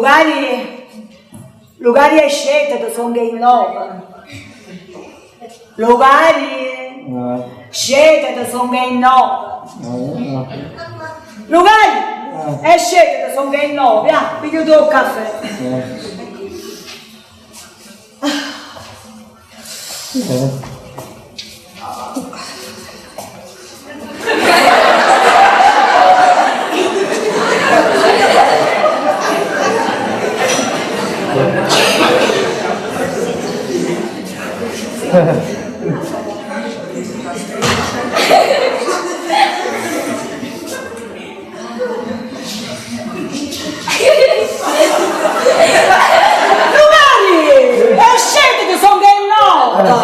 Lucarie, Lucarie scétate, song 'e nnove. Lucarie, scétate, song 'e nnove. Lucarie, e scétate, song 'e nnove, ja, pigliate 'o ccafè. Lucarie! E scétate, song 'e nnove!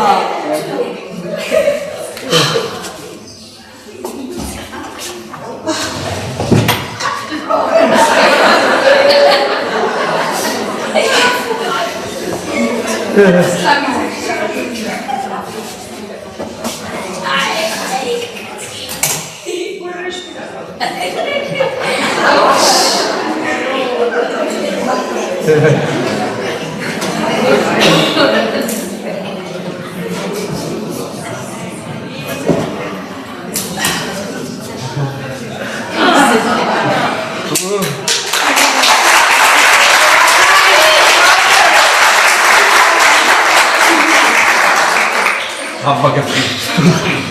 Mamma che friddo.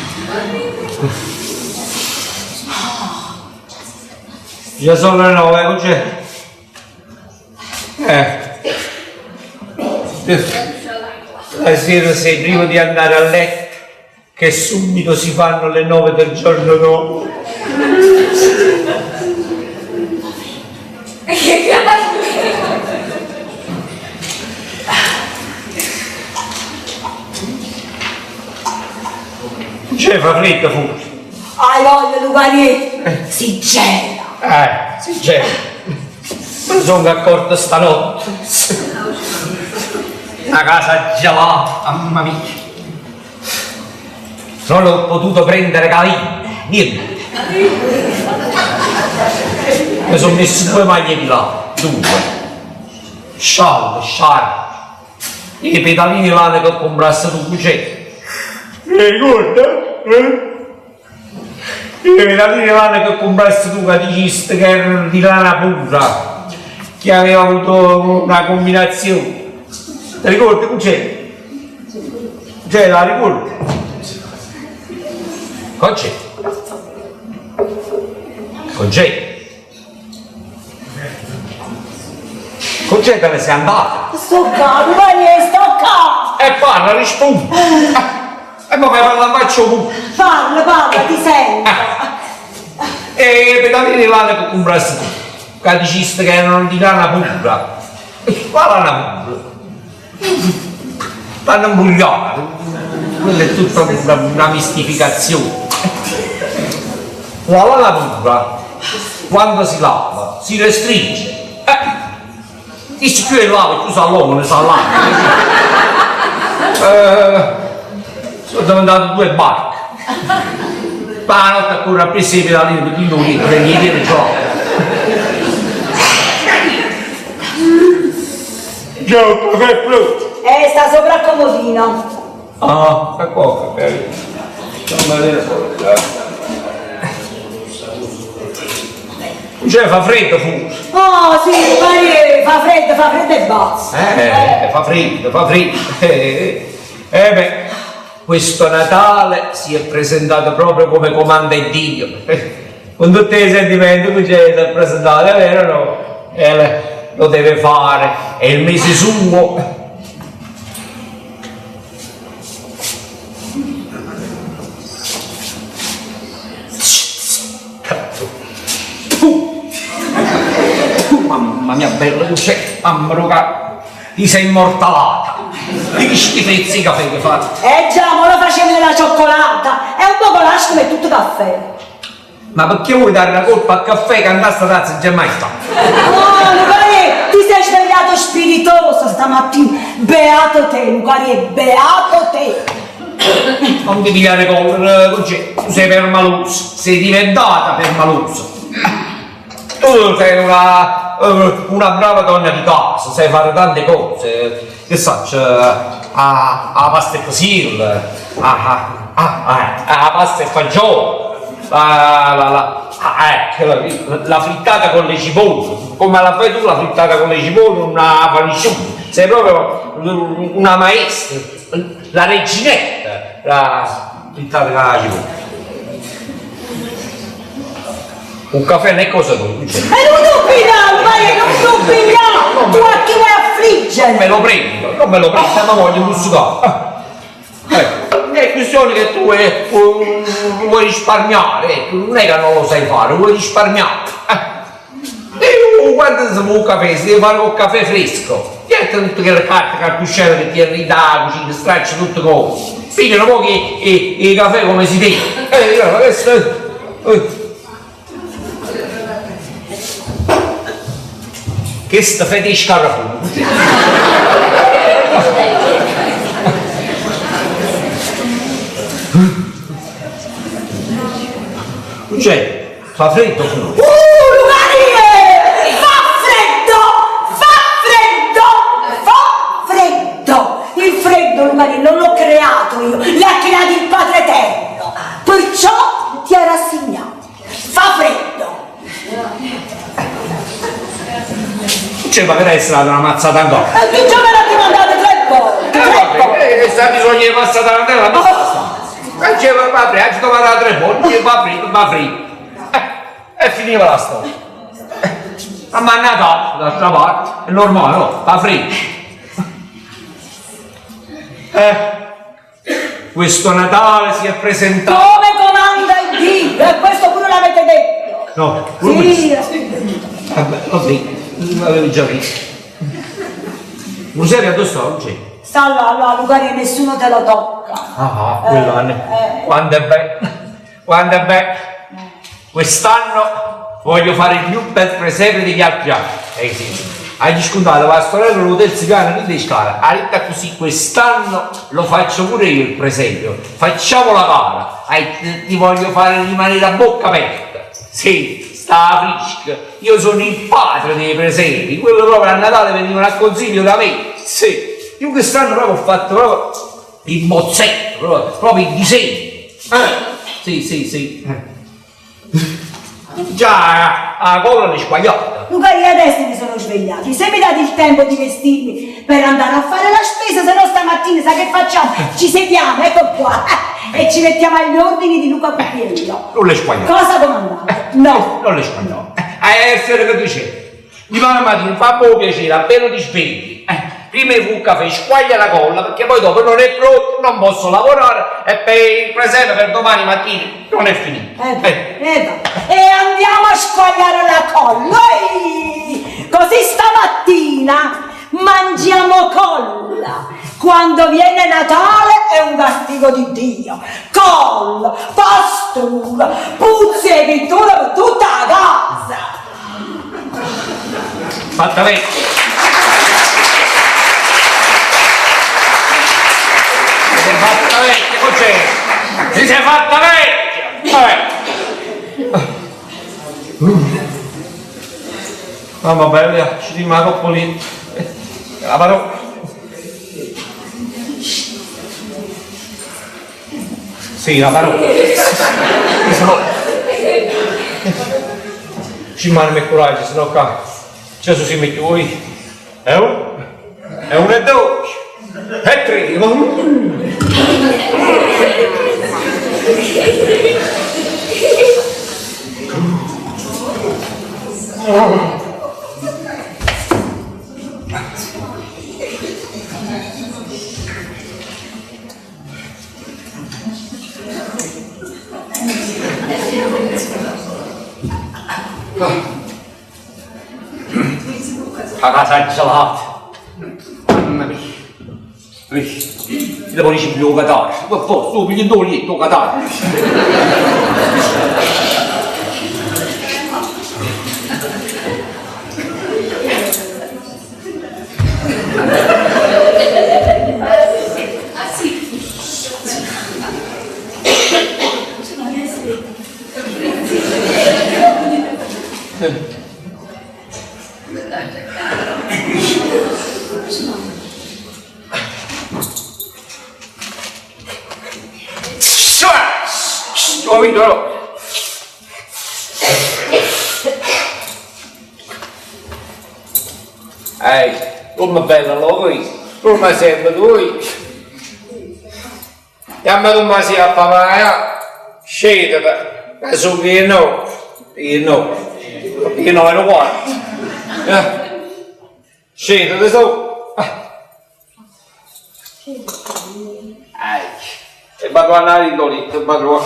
Già sono le 9, Concè. Eh. La sera sei prima di andare a letto che subito si fanno le 9 del giorno dopo. Nce fa friddo pure. Hai voglia Lucariè, si gela. Eh, si gela. Me ne songo accorto stanotte. 'A casa gelata, mamma mia. Non ho potuto prendere calina, niente. Me so messo due maglie di lana, due. Scialle, sciarpe. 'E pedalini 'e lana che compraste tu Cuncè. Te ricorda? Eh? 'E pedalini 'e lana che compraste tu ca diciste che erano di lana pura, che aveva avuto una combinazione. Te ricordi Cuncè? Cuncè, la ricordi? Concè? Concè? Concè te ne sei andata? Sto ccà, Lucariè, sto ccà! E parla, rispundi! E mo fai parlà 'nfaccia 'o pubblico! Parla, parla, ti sento! E pedalini 'e lana che cumpraste tu, ca diciste che erano di lana pura. Qua lana pura? T'hanno 'mbrugliato, quella è tutta una mistificazione. La lana pura, quando si lava, si restringe. Eh, chi cchiù 'e lava, cchiù s'allongano, s'allargano. Eh, sono diventate due barche. Pa 'a notte a correre appriesso 'e pedalini pe dint' 'o lietto, tengo 'e piede gelate. Già 'o cafè è pronto. Eh, sta sopra al comodino. Ah, e qua 'o caffè. Cioè fa freddo fuori. Oh sì, Marie, fa freddo, fa freddo e basta. Eh, fa freddo, fa freddo. Eh, eh beh, questo Natale si è presentato proprio come comanda Dio. Con tutti i sentimenti che c'è, si è presentato, è vero o no? Eh, lo deve fare, è il mese suo. Mamma mia bella Luce, mamma ro ca ti sei immortalata. Di che schifezza 'e cafè che fatto? Eh già, mo lo facevano la cioccolata, è un poco lasco ma è tutto caffè. Ma perché vuoi dare la colpa al caffè che 'nda sta tazza non c'è mai stato? Oh, Lucariè, ti sei svegliato spiritoso stamattina. Beato te, Lucariè, beato te. Non ti pigliare collera, Concè, tu sei permalosa, sei diventata permalosa. Tu sei una... una brava donna di casa, sai fare tante cose, che saccio, 'a 'a pasta e pesill, 'a 'a 'a pasta e fagioli, la la la ecco la frittata con le cipolle, comme la fai tu la frittata con le cipolle nun 'a fa nisciuno, sei proprio una maestra, la reginetta d' 'a frittata cu 'a cipolla. 'O cafè nun è cosa tua, Cuncè. E nun t'o piglià, Maria, nun t'o piglià! Tu a chi vuoi affliggere? Non me lo prendo, non me lo prendo, ma voglio muzzicà. È questione che tu vuoi risparmiare, ecco, nun è che non lo sai fare, vuoi risparmiare. E quando si fa 'o cafè, si deve fare 'o cafè fresco. Jetta tutte chelle carte, cartuscelle che tiene dint' 'a cucina, straccia tutte cose. Piglia nu poco 'e 'e cafè comme si deve. Eh, Chesta fete 'e scarrafone. Cuncè, fa freddo fuori. Lucarie! Fa freddo! Fa freddo! Fa freddo! Il freddo, Lucarie, non l'ho creato io, l'ha creato il Padre Eterno. Perciò ti ha rassegnato. Fa freddo! Cuncè, ma che è stata una mazzata ancora? E chi già me l'ha dimandata tre volte! Tre volte! Eh, sta bisogno di passare la tela, ma basta. E va bene, ha trovato tre volte, va freddo, va freddo. E finiva la storia. Ma a Natale, d'altra parte, è normale, no? Fa freddo. Questo Natale si è presentato. Come comanda il Dio! E questo pure l'avete detto! No, pure Sì, Vabbè, lo sì, l'avevi già visto. Rosario dove sta oggi? Sta là, là, Lucario, nessuno te lo tocca. Ah, quello eh. Quanto è bello, quanto è bello. Quest'anno voglio fare il più bel presepe degli altri anni. Eh sì. Hai scontato la sorella lo terzo piano di scala. Ha detto così, quest'anno lo faccio pure io il presepio. Facciamo la gara. Ti voglio fare rimanere a bocca aperta. Sì, sta fresca. Io sono il padre dei presepi. Quello proprio a Natale venivano a consiglio da me. Sì. Io quest'anno proprio ho fatto proprio il bozzetto, proprio, proprio il disegno. Sì, sì, sì. Già 'a colla l'hai squagliata. Luca, io adesso mi sono svegliata. Se mi date il tempo di vestirmi per andare a fare la spesa, se no stamattina sa che facciamo? Ci sediamo, ecco qua, e ci mettiamo agli ordini di Luca Cupiello. Non l'hai squagliata. Cosa comandate? No. Non l'hai squagliata. A essere che dicevo. Dimane mattina fammi un piacere, appena ti svegli, prima di fare un caffè, squaglia la colla, perché poi dopo non è pronto, non posso lavorare e per il presepe per domani mattina non è finito. Va. E andiamo a squagliare la colla. Ehi! Così stamattina mangiamo colla. Quando viene Natale è un castigo di Dio. Colla, pastura, puzzi e pittura per tutta la casa. Fatta vecchia. Ti sei fatta vecchia, cos'è? Ti sei fatta vecchia! Vabbè. Mamma bella, ci rimane troppo lì. La parola. Sì, la parola. Ci rimane il coraggio, se no qua. C'è su si mette voi. È un, è uno e due. E tre. A casa gelata. Mamma mia. Ti devo dire più catarro. Ma forse, piglio il letto catarro. Capito no? Ehi, come bella loco io, come sempre tu. Chiama tu ma sia a papà, scendete, che sono io no, io no, io no ero quarto. Scendete su. E vado a andare in letto, vado a...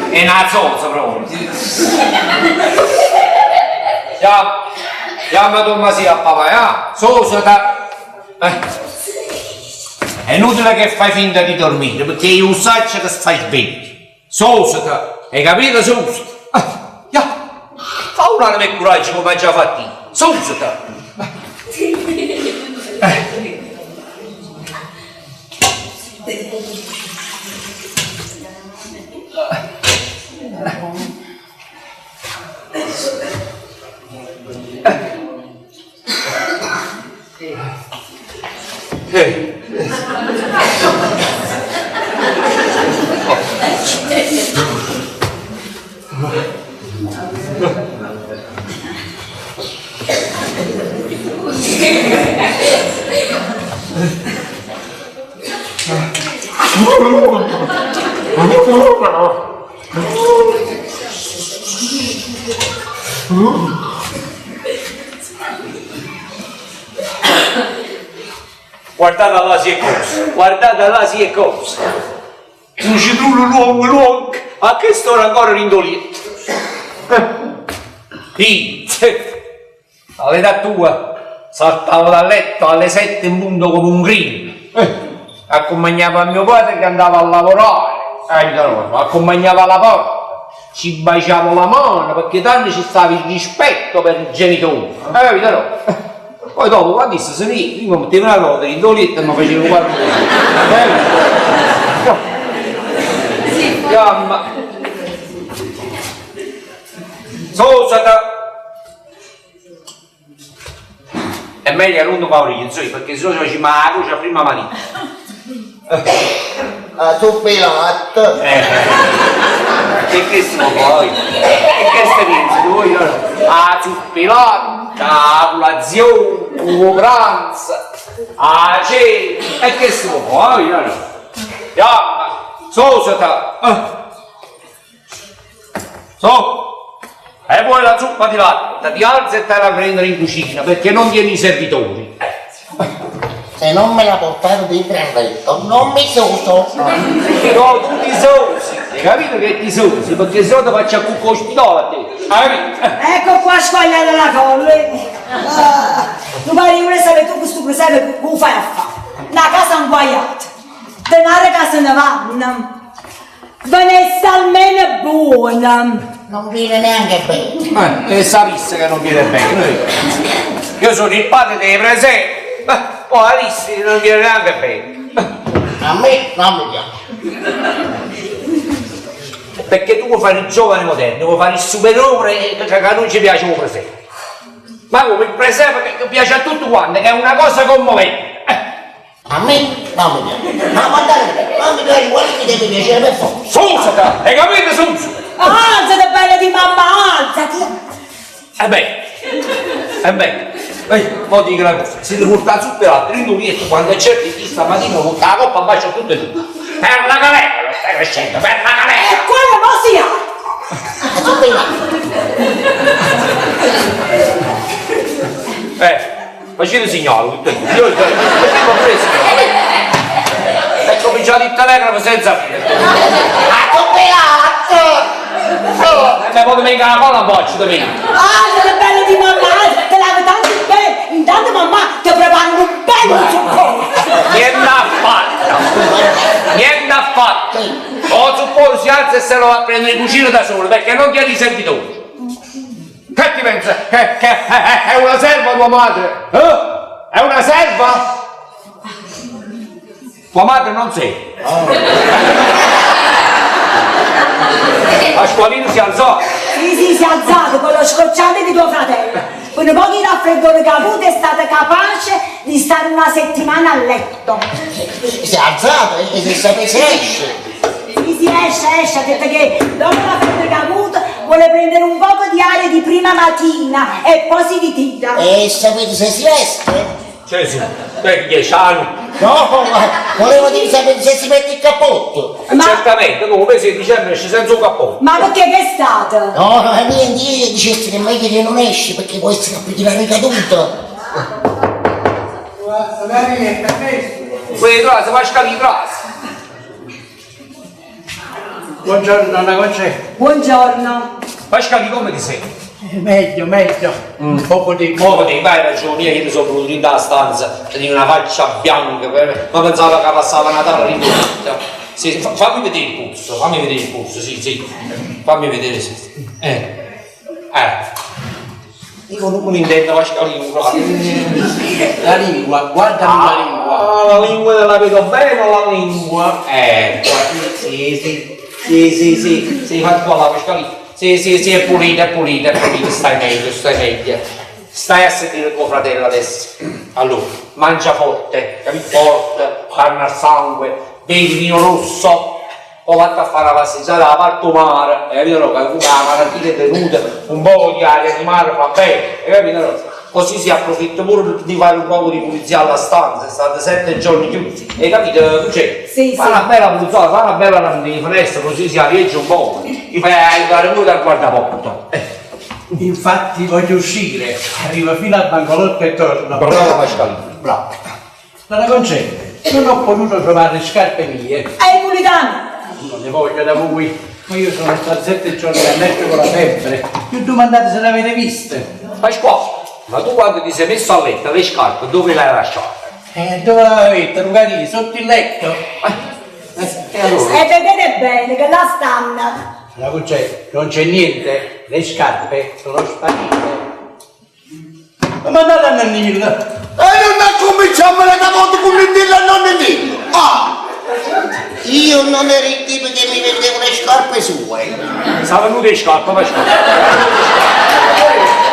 È una zozza proprio. Chiama, chiama Tommasino a papà, ja? Sosata. È inutile che fai finta di dormire, perché io saccio che stai sveglio. Sosata, hai capito? Sosata. Ah, ja. Fa un per coraggio come hai già fatto io. Sosata. Eh. Guardate là si è cosa, guardate là si è cosa. Un citrullo lungo, lungo, a che sto ancora in letto. Sì, all'età tua saltavo dal letto alle 7 in punto come un grillo. Accompagnavo mio padre che andava a lavorare, accompagnava alla porta, ci baciavo la mano perché tanto ci stava il rispetto per il genitore. Hai capito no? Poi dopo quando disse se ne io mi mettevo una cosa in letto e mi facevo guardare così. Chiama. Sosata. È meglio che non paura, insomma, perché se no ci facciamo la croce a prima mattina. Ah, tu pilato. Che che sono poi? Che stai dicendo voi? Ah, zuppilata, la colazione, il pranzo, la cena, e che sono poi? Chiama, sosata. So, e poi la zuppa di latte, ti alzi e te la prendere in cucina perché non tieni i servitori. Se non me la portate dentro al letto, non mi soso. No, tu ti sosi, hai capito che ti sosi? Perché se no ti faccio a cucco ospedale a te. Hai capito? Ecco qua squagliata la colla. Ah, non pare che sapere tu questo presepe come fai a fare? Una casa inguaiata. Denaro che se ne vanno. Vanessa almeno buona. Non viene neanche bene. E sapisse che non viene bene. Io sono il padre dei presenti. Poi Alice non viene neanche bene. A me non mi piace. Perché tu vuoi fare il giovane moderno, vuoi fare il superiore che non ci piace il presepe. Ma come il presepe che piace a tutti quanti, che è una cosa commovente. A me non mi piace. Ma guardate, non mi piace quello che mi deve piacere per forza. Susata, hai capito Susata? Alzati bella di mamma, alzati. E beh, e beh, mo dico una cosa, se ti porta la zuppa e l'altro in un letto, quando c'è chi stamattina porta la coppa bacio tutte e due. Per la galera stai crescendo, per la galera! E quello mo si ha. La zuppa di latte. Facete signale tutte e due. Io facevo pure il signale. E cominciato il telegrafo senza fine. La zuppa di latte. E mi potete mica la colla boccia, domenica. Alzati bella di mamma, alzati, te lavo tanto bene. Intanto mamma ti preparo un bello zuccone. Niente affatto! Niente affatto! O suppongo si alza e se lo va a prendere in cucina da solo perché non tiene i servitori. Che ti pensa? Che è una serva tua madre? Eh? È una serva? Tua madre non sei. Pasqualino si alzò. Sì, sì, si è alzato con lo scocciante di tuo fratello. Pe nu poco 'e raffreddore che ha avuto è stata capace di stare una settimana a letto. Si è alzato e se sape se esce. Sì, sì, esce, esce, ha detto che dopo la febbre che ha avuto vuole prendere un poco di aria di prima mattina e poi si ritira. E sapete se si veste? Gesù, beh, chi è sano? No, ma volevo dire sapete se si mette il cappotto. Ma, Certamente, come mese di dicembre esce senza un cappotto. ma perché che è stato? No, no, niente, io dicessi che è meglio che non esce perché può essere che una ricaduta. Quelli trase, Pasqualì, trase. Buongiorno donna Concetta. Buongiorno. Pasqualì, come ti senti? Meglio, meglio. Un poco di... Muoviti, vai ragione, io mi sono venuto in da stanza, tenevo una faccia bianca, ma pensavo che passava Natale ritornata. Sì, fammi vedere il pulso, fammi vedere il pulso, sì, sì, fammi vedere se... Eh, eh. Io non mi intendo Pasqualino, guarda. La lingua, guardami la lingua. Ah, la lingua la vedo bene la lingua. Guarda, sì, sì, sì, sì, sì, sì, fai qua la Pasqualino. Sì, sì, sì, è pulita, è pulita, è pulita, stai meglio, stai meglio. Stai a sentire tuo fratello adesso. Allora, mangia forte, capito? Forte, carne al sangue, bevi vino rosso, poi vatti a fare la passeggiata alla parte mare, hai capito? No? Che la malattia è venuta, un po' di aria di mare fa bene, hai capito? No? Così si approfitta pure di fare un po' di pulizia alla stanza, è stato sette giorni chiusi, hai capito? C'è? Sì, fa sì. una bella pulizia, fa una bella di finestra, così si arieggia un po', ti fai aiutare pure dal guardaporta. Infatti voglio uscire. Arrivo fino al bancolotto e torno. Bravo Pasqualino, bravo. Donna Concetta, non ho potuto trovare le scarpe mie. È puritano. Non le voglio da voi. Ma io sono stato sette giorni a letto con la febbre. Vi ho domandato se le avete viste. Pasquale, ma tu quando ti sei messo a letto le scarpe dove le hai lasciate? Dove l'avete? Lucarì, sotto il letto? E allora? E vedete bene che là stanno. Donna Concetta, non c'è niente. Le scarpe sono sparite. Ma mandate a Nannino. E non cominciamo la volta con Nindilla e non Nindilla. Ah! Io non ero il tipo che mi vendeva le scarpe sue. Sono venute le scarpe, Pasquale.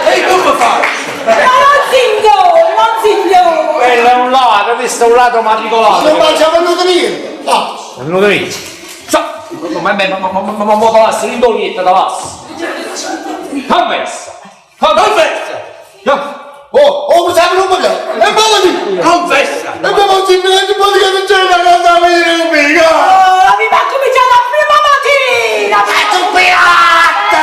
E come faccio? Ma non signore, non signore. Quello è un ladro, questo è un ladro matricolato. Non mangia venuto niente. Ah! È venuto lì. Ma ma ma ma ma ma ma te lassi, l'indolietta te lassi. Confessa! Confessa! No. Oh, oh, mi sa che non voglio. E poi Confessa! E poi non si vede poi che non c'è la casa a venire mica. Oh, aveva cominciato a prima mattina. Ma tu pirata!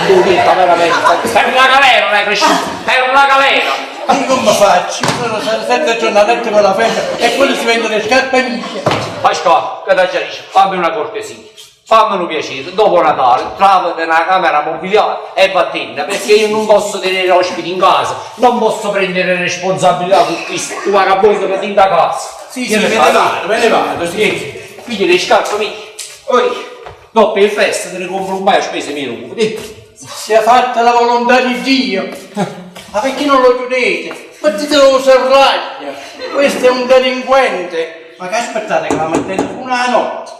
L'indolietta veramente. Per una galera non è cresciuto, per una galera. Io come faccio? Io sono stato sette giorni a letto con la febbre e quello si vende le scarpe mie. Pasquale, che ti dice? Fammi una cortesia. Fammi un piacere, dopo Natale, trovati una camera mobiliare e vattene, perché io non posso tenere ospiti in casa, non posso prendere responsabilità su questo vagabondo che ti da casa. Sì, Che sì, ne me ne fai? vado, me ne vado, sì. Quindi le scarpe mie, poi dopo il festa te ne compro un paio a spese mie, non vedi? Sia fatta la volontà di Dio. Ma perché non lo chiudete? Mettetelo lo serraglio. Questo è un delinquente. Ma che aspettate che la mettete una notte?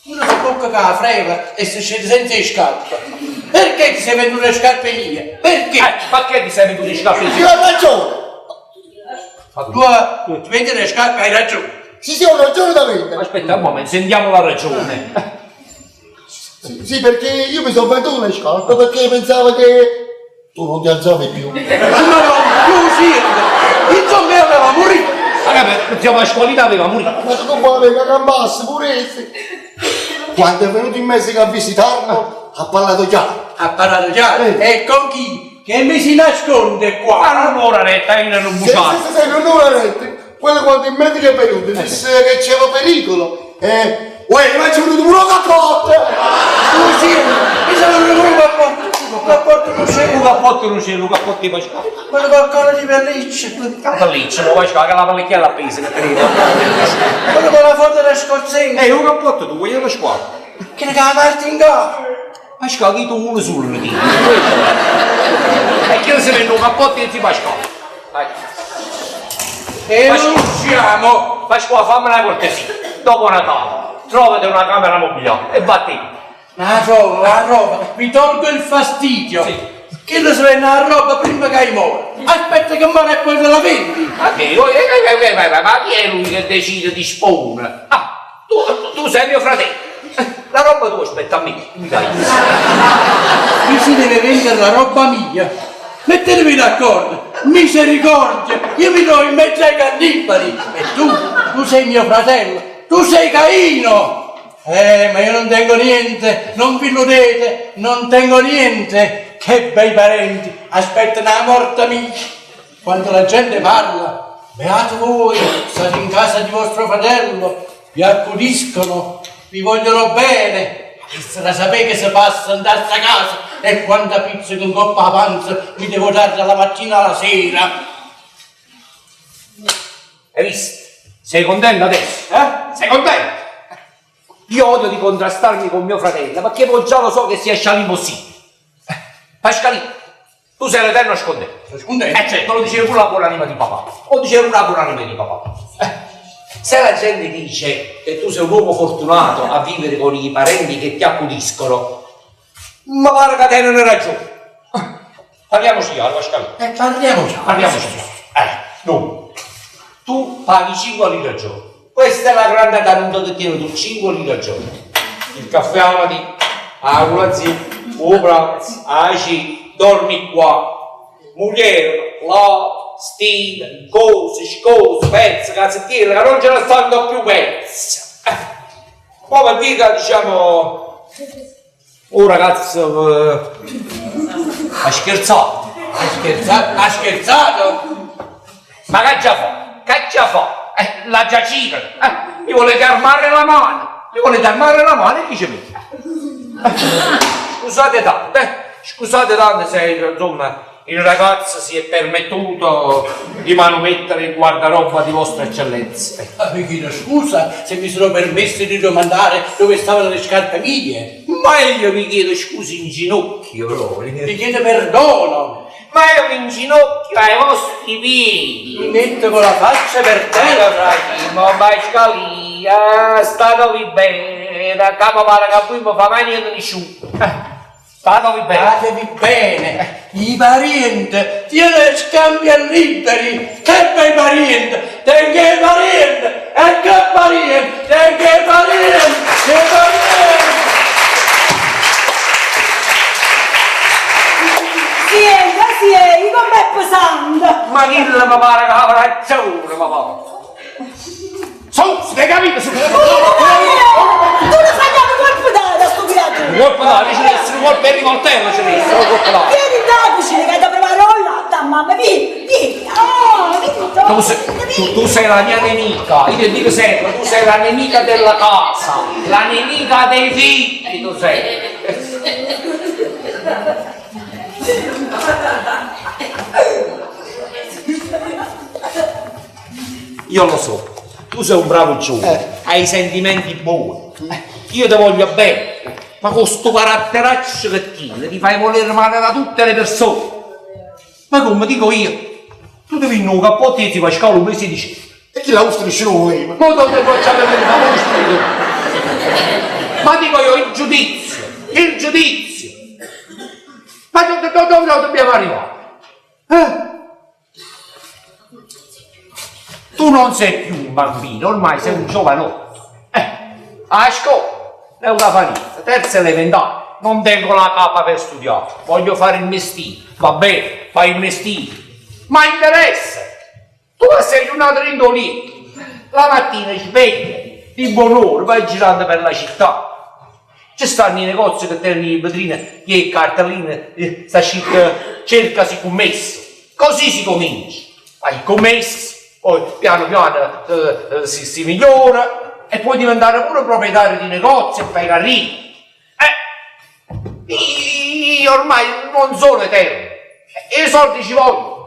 Uno si tocca con la freva e si scende senza le scarpe. Perché ti sei venduto le scarpe mie? Perché? Perché ti sei venduto le scarpe Io ho ragione. Tu ti vendi le scarpe, hai ragione. Sì, sì, ho ragione da vendere. Aspetta un momento, sentiamo la ragione. Sì, sì, perché io mi sono venduto le scarpe perché pensavo che tu non ti alzavi più. Ma no, tu sì. Insomma, io avevo morito. Allora, zio Pasqualino aveva morito. Ma tu come che cambasse pure esse. Quando è venuto in Messico a visitarlo, ha parlato chiaro. Ha parlato chiaro. E con chi? Che mi si nasconde qua? Ma non ora retta, io non Sì, buciato. sì, sì, non ora retta. Quello quando il medico è venuto disse che c'era pericolo. E uè, ma c'è venuto pure un cappotto! Tu sì, mi sono venuto un cappotto. Un cappotto non c'è. Un cappotto non c'è, un cappotto di Pasquale. Quello col collo di pelliccia. La pelliccia, ma Pasquale, che la pelliccia appesa, che teneva. Quello con la foto della scozzese. Un cappotto tu, io Pasquale. Che ne la parte in capo. Pasquale, che tu uno solo ne tieni. E che se vende un cappotto e ti Pasquale. Vai. E non usciamo. Pasquale, fammi una cortesia. Dopo Natale, trovate una camera mobiliare e vattene. Ma 'a trovo, 'a trovo, vi tolgo il fastidio. Chillo se venne 'a rrobba primma ca i' moro. Aspetta che moro e poi te la vendi. Ma che, ma chi è lui che decide, dispone? Ah, tu, tu sei mio fratello. La roba tua spetta a me, mica a isso. Mi si deve vendere la roba mia. Mettetevi d'accordo. Misericordia, io mi trovo in mezzo ai cannibali. E tu, tu sei mio fratello, tu sei Caino. Eh, ma io non tengo niente, non vi illudete, non tengo niente. Che bei parenti, aspettano 'a morta mia. Quando la gente parla, beato voi, state in casa di vostro fratello, vi accudiscono, vi vogliono bene. Avessero sapè che se passa 'int'a sta casa e quanta pizzeca 'ncopp' 'a panza mi devo dare dalla mattina alla sera. Hai visto? Sei contento adesso? Eh? Sei contento? Io odio di contrastarmi con mio fratello, perché poi già lo so che si esce all'impossibile. Pascalino, tu sei l'eterno scontento. Scontento? Eh certo, lo diceva pure la buonanima di papà. Lo diceva pure la buonanima di papà. Se la gente dice che tu sei un uomo fortunato a vivere con i parenti che ti accudiscono, ma pare che tengono ragione. Parliamoci chiaro, Pascalino. E parliamoci. Parliamoci chiaro. No. Tu paghi 5 lire al giorno. Questa è la grande caduta che tieni tu, 5 lire al giorno. Il caffè alla mattina, 'a colazione, 'o pranzo, 'a cena, dormi qua. Mugliera, lava, stira, cose, scose, pezze, cazettiere, ca non ce ne stanno più pezzi. Poi per dire che diciamo, 'o ragazzo ha scherzato. Ha scherzato? Ha scherzato? Ma ch'aggia fa? Ch'aggia fa? L'aggia accidere. Mi volete armare la mano? Mi volete armare la mano e chi ce mette? Scusate tanto, eh? Scusate tanto se, insomma, il ragazzo si è permettuto di manomettere il guardaroba di vostra eccellenza. Ma vi chiedo scusa se mi sono permesso di domandare dove stavano le scarpe mie. Ma io vi chiedo scusa in ginocchio proprio. Vi chiedo perdono. Ma io mi inginocchio ai vostri piedi. Mi metto con la faccia per terra. Ma Pascalì, statevi bene, ca mi pare che voi mi fa mai niente nessuno. Statevi bene. Statevi bene. I parenti, tiene scambia liberi. Che bei parenti, tengo i parenti, e che parenti, tengo i parenti, che parenti. Siente, siente, comm'è pesante! Ma chillo mi pare che ave ragione, mi pare. Su, hai capito? Su. Tu lo fai dare un colpo d'aria a sto creatura! Un colpo d'aria, ci deve essere un colpo di rivoltella, ci deve essere un colpo d'aria. Vieni in da cucina che ti preparo il latte a mamma, vieni, vieni, oh, vieni, Tu sei, tu, tu sei la mia nemica, io ti dico sempre, tu sei la nemica della casa, la nemica dei figli, tu sei. Io lo so, tu sei un bravo giovane, hai i sentimenti buoni, io ti voglio bene, ma con sto caratteraccio che tieni ti fai volere male da tutte le persone. Ma come dico io, tu devi in un cappotto e ti Pasquale un mese di E chi la ustra nessuno voleva? Ma dove facciamo per favore? Ma dico io, il giudizio, il giudizio. Ma dove, dove, dove dobbiamo arrivare? Eh? Tu non sei più un bambino, ormai sei un giovanotto. A scuola è una fatica, terza elementare, non tengo la capa per studiare, voglio fare il mestiere, va bene, fai il mestiere, ma interessa. Tu sei giornata in letto, la mattina sveglia, di buon'ora, vai girando per la città. Ci stanno i negozi che tengono le vetrine, le cartelline, sta scritto cercasi commesso. Così si comincia. Fai il commesso, poi piano piano si, si migliora e puoi diventare pure proprietario di negozi e fai carriera. Io ormai non sono eterno, e i soldi ci vogliono.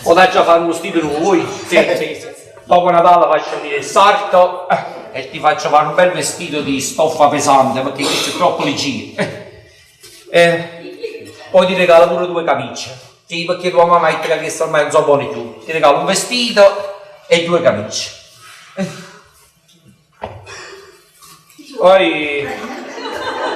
Ho da già fare uno stile nuovo, voi? Sì, sì, sì. Dopo Natale faccio venire il sarto e ti faccio fare un bel vestito di stoffa pesante perché questo è troppo leggero. Poi ti regalo pure due camicie. Sì, perché tua mamma ha detto che cheste ormai non so bone cchiù. Ti regalo un vestito e due camicie. Poi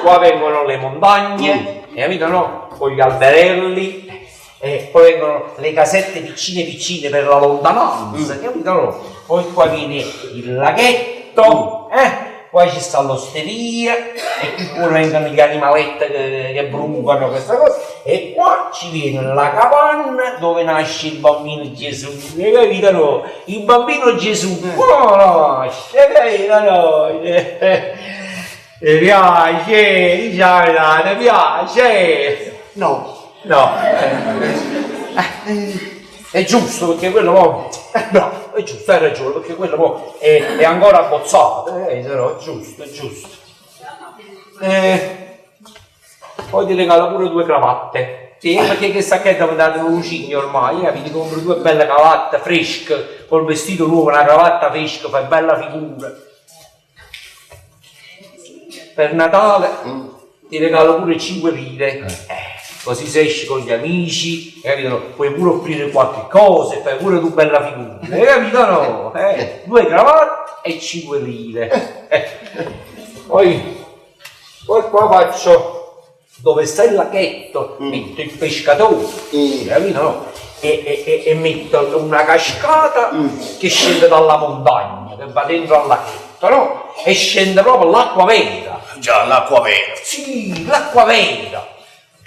qua vengono le montagne, hai capito no? Con gli alberelli, e poi vengono le casette piccine piccine per la lontananza, capito no? Poi qua viene il laghetto, eh? Qua ci sta l'osteria e qui pure vengono gli animaletti che, che brucano questa cosa e qua ci viene la capanna dove nasce il bambino Gesù, hai capito no? Il bambino Gesù qua nasce, hai capito no? Ti piace, diciamo, ti piace? No. No, è giusto perché quello mo, bravo, è giusto, hai ragione, perché quello mo è, è ancora abbozzato, però è giusto, è giusto. Eh, poi ti regalo pure due cravatte. Sì, perché questa qua è diventata un lucigno ormai, eh, ti compro due belle cravatte fresche, col vestito nuovo, una cravatta fresca, fai bella figura. Per Natale ti regalo pure 5 lire. Così se esci con gli amici, hai capito? Puoi pure offrire qualche cosa e fai pure tu bella figura. Hai capito no? Due cravatte e 5 lire. Poi, poi qua faccio dove sta il laghetto, metto il pescatore, Mm. capito no? E, e- e metto una cascata che scende dalla montagna, che va dentro al laghetto, no? E scende proprio l'acqua vera. Già, l'acqua vera. Sì, l'acqua vera.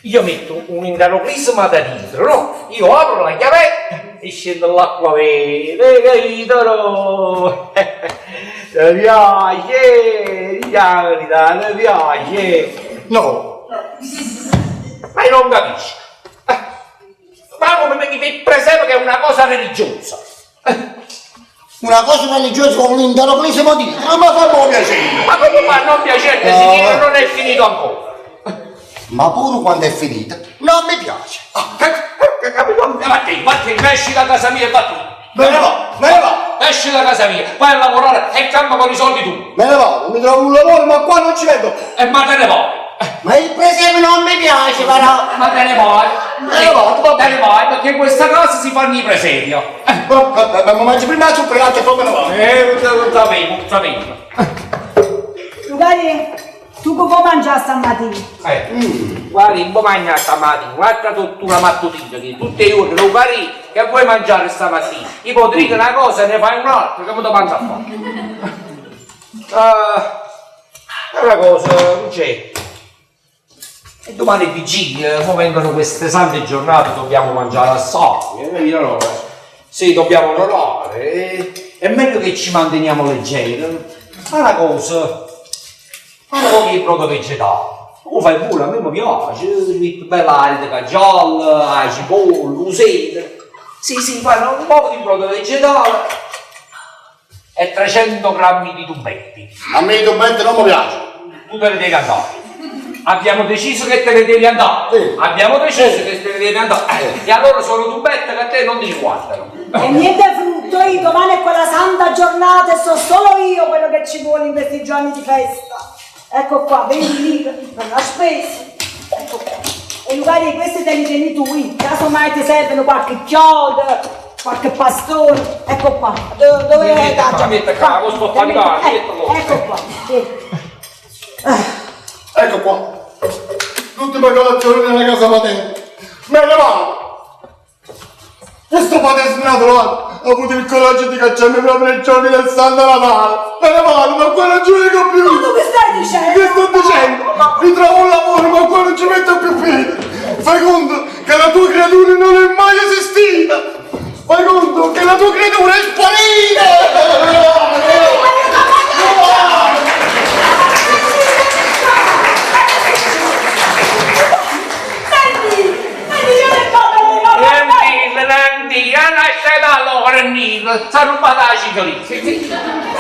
Io metto un enteroclisma da dietro, no? Io apro la chiavetta e scende l'acqua vera, hai capito no? Ti piace, diciamo la verità, ti piace. No. Ma io non capisco. Ma come mi il presepe che è una cosa religiosa? Una cosa religiosa con l'enteroclisma dietro, ma fa buon piacere. Ma come fa a non piacere No. se che non è finito ancora? Ma pure quando è finita, non mi piace. Ah, capito? Vattene, vattene, esci da casa mia e vattene. Me ne vado, me ne vado, Esci da casa mia, vai a lavorare e campa con i soldi tu. me ne vado, mi trovo un lavoro, ma qua non ci vedo. E ma te ne vai. Ma il presepe non mi piace, però. Ma te ne vai. Me ne vado, va Te ne vai, perché in questa casa si fanno i presepi. Ma, ma mangio prima la zuppa di latte e poi me ne vado. Non sapevo, non sapevo. Lucarì, tu che vuoi mangiare stamattina? Guardi, un po' mangia stamattina, guarda tutta la mattutina, che tutti i giorni lo guardi che vuoi mangiare stamattina. Io potrei dire una cosa e ne fai un'altra, che mi devo mangiare a fare? Ah, è una cosa, non c'è. E domani è vigilia, mo vengono queste sante giornate, dobbiamo mangiare assai, capito? No? Sì, dobbiamo onorare. È meglio che ci manteniamo leggeri. Fa una cosa, fa una poco di brodo vegetale. Tu fai pure, a me mi piace, metto bella aria di cagiola, la cipolla, l'useta. Sì, sì, fai un po' di brodo vegetale e 300 grammi di tubetti. A me i tubetti non mi piacciono. Tu te ne devi andare. Abbiamo deciso che te ne devi andare. Sì. Abbiamo deciso che te ne devi andare. E allora sono tubette che a te non ti riguardano. E niente frutto, io domani è quella santa giornata e so solo io quello che ci vuole in questi giorni di festa. Ecco qua, 20 lire per la spesa. Ecco qua. E Lucarì, questi te li tieni tu, in caso mai ti servono qualche chiodo, qualche pastore. Ecco qua. Dove Metti è qua, Taccia? metti qua, questo Te metti- faticare, mettilo. Ecco qua, sì. Ecco qua. L'ultima colazione nella casa paterna. Me ne vado. Questo padre snaturato ha avuto il coraggio di cacciarmi proprio nei giorni del Santo Natale. Me ne vado, ma qua non ci vengo più. Ma tu che stai dicendo? Che sto dicendo? Mi trovo un lavoro, ma qua non ci metto più piede. Fai conto che la tua creatura non è mai esistita. Fai conto che la tua creatura è sparita. Me ne vado, me ne vado. Me ne vado. Senti, senti, io ne vado, ne vado. Nandino, Nandino, lasciate allora, Nandino, si è rubata la ciclina. Sì, sì.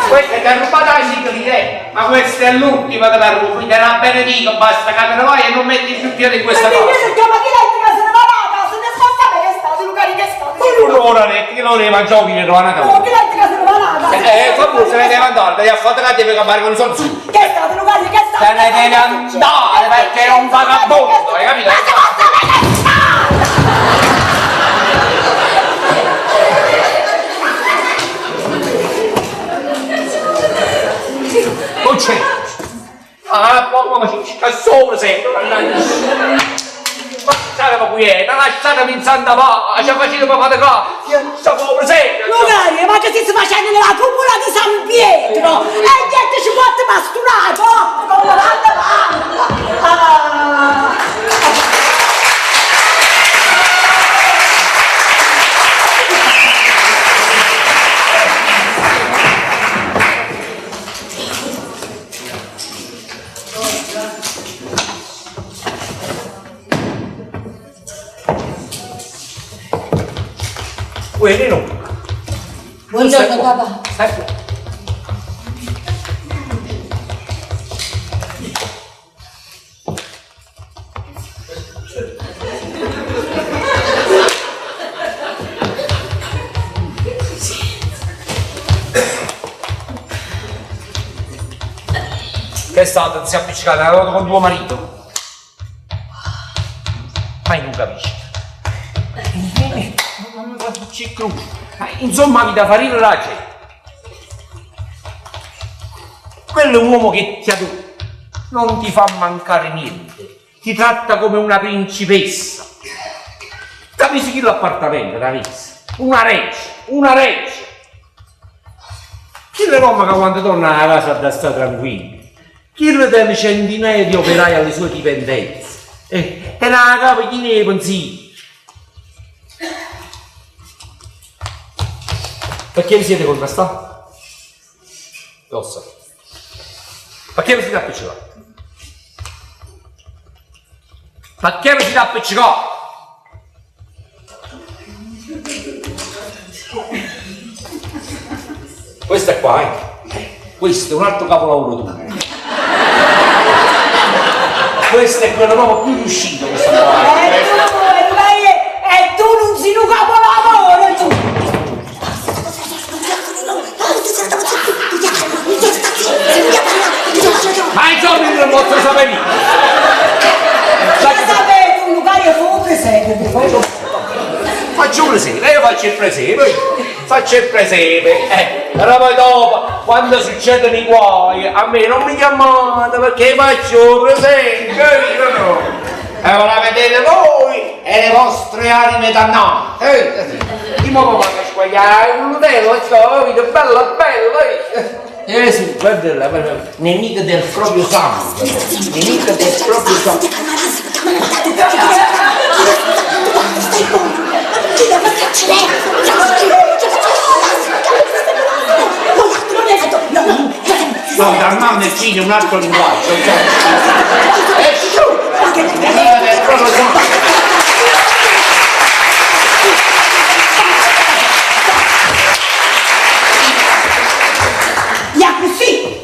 Questa ti ha rubata la ciclina, eh. Ma questa è l'ultima che la rubo, te la benedico, basta che te ne vai e non metti più piede in questa Senti, casa. io ma chi l'hai che se ne va la casa? Ne sta che sta, Lucarì, che sta? Ma non ora che non ne mangiavo fino a una Oh, chi l'hai che se ne va la casa? Fa pure, se ne deve andare, devi fare che deve campare con i soldi. Che sta, Lucarì, che sta? Se ne deve andare perché è un vagabondo, hai capito? Ma se posso che sta? Che sopra sempre, mannaggia. Ma lasciatemi quieta, lasciatemi in santa pace, facitemi faticare, io sto presente. Lucario, ma che ti stai facendo nella cupola di San Pietro? E niente ci porta pasturato, con la banda Ah. Uè, Nino. Buongiorno papà. Stai qua. Che è stato? Ti sei appiccicata una volta con tuo marito? Ma io non capisco. C'è croce. Ma Insomma, vi da fare la gente. Quello è un uomo che ti adora, non ti fa mancare niente, ti tratta come una principessa. Capisci chi l'appartamento, ragazzi? Una reggia, una reggia. Chi è l'uomo che quando torna a casa da stare tranquillo? Chi le deve centinaia di operai alle sue dipendenze? E, e la capo chi ne pensi? Perché vi siete contrastati? Lo so. Perché vi siete appiccicati? Perché vi siete appiccicati? Questo è qua, eh. Questo è un altro capolavoro tuo. Questo è quello proprio più riuscito, questo qua. E tu, e lei, e tu non sei un capolavoro, tu! Ma insomma io non posso sapere niente. Che sapete, tu, Lucario, fu un presepe, per favore. Faccio un presepe, io faccio il presepe, faccio il presepe, eh, però poi dopo, quando succedono i guai, a me non mi chiamate perché faccio il presepe, capito no? E ve la vedete voi e le vostre anime dannate, eh, Di nuovo vado a squagliare un nutella, capito? Bella, bella, eh. Eh sì, guarda là, guarda, nemica del proprio sangue, nemica del proprio sangue. No, dal nel cinema è un altro linguaggio. E su! Nemica del proprio sangue. Ya così!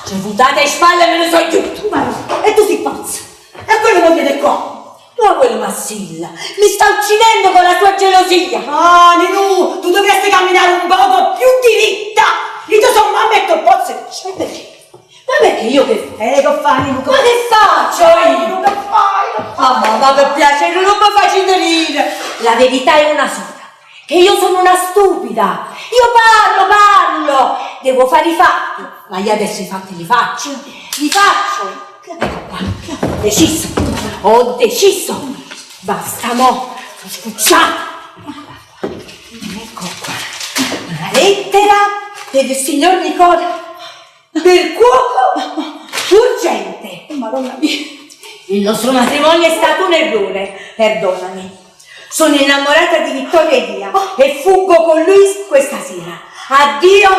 Ci buttate le spalle e me ne sono chiuso. Ma no, e tu sei pazza! E quello mi viene qua! Ma quel Massilla mi sta uccidendo con la sua gelosia. Ah, Ninu, tu dovresti camminare un poco più diritta! Io sono mamma e tu posso... Ma perché? Ma perché io che Eh, che fai, Ninu? Ma che faccio io? Ninu, che fai? Ah, mamma, per piacere, non mi facete ridere. La verità è una sola, che io sono una stupida. Io parlo, parlo, devo fare i fatti. Ma io adesso i fatti li faccio, li faccio. Ecco qua, ho deciso, ho deciso. Basta mo, sono scucciata. Ecco qua, una lettera per il signor Nicola, per cuoco urgente. Madonna mia! Il nostro matrimonio è stato un errore, perdonami. Sono innamorata di Vittorio Elia e fuggo con lui questa sera. Addio,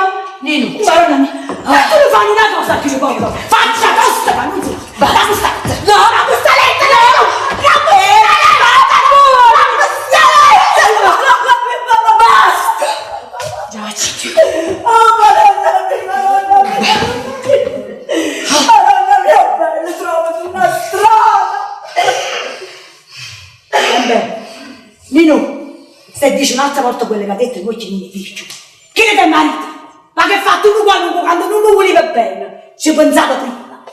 Ninuccia. Madonna mia! Ma tu non fai una cosa più povero! Faccia tosta, ma non si... Dammi sta... No! Dammi questa lettera! No! Dammi questa lettera! Dammi questa lettera! Basta! Già ci Oh, madonna mia, madonna mia! Madonna mia, bello, trovati una strada! Vabbè, Nino, se dici un'altra volta quello che ha detto, noi ci ne più. Chi è tuo marito? Ma che ha fatto uno qualunque quando non lo voleva bene? Ci pensava prima.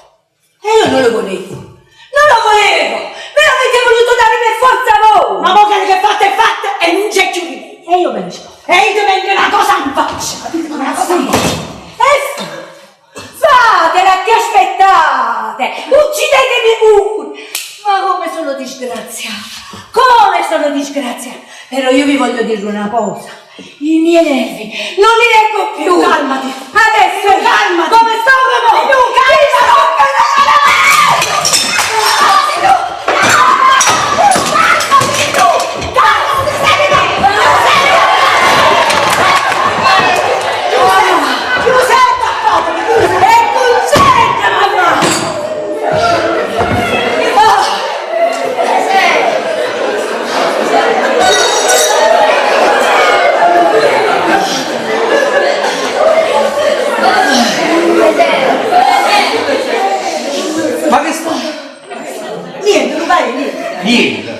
E io non lo volevo. Non lo volevo! Me l'avete voluto dare per forza voi! Ma mo quello che è fatto è fatto e non c'è più rimedio. E io me ne scordo. E io ti vengo una cosa in faccia, capito? Una cosa in faccia. E fatela, che aspettate? dirlo una cosa. I miei nervi non li reggo più. Calmati. Adesso, Calmati. come sto come Ninu, E concentra, mamma! Ma che sta? Niente, non vai niente. Niente.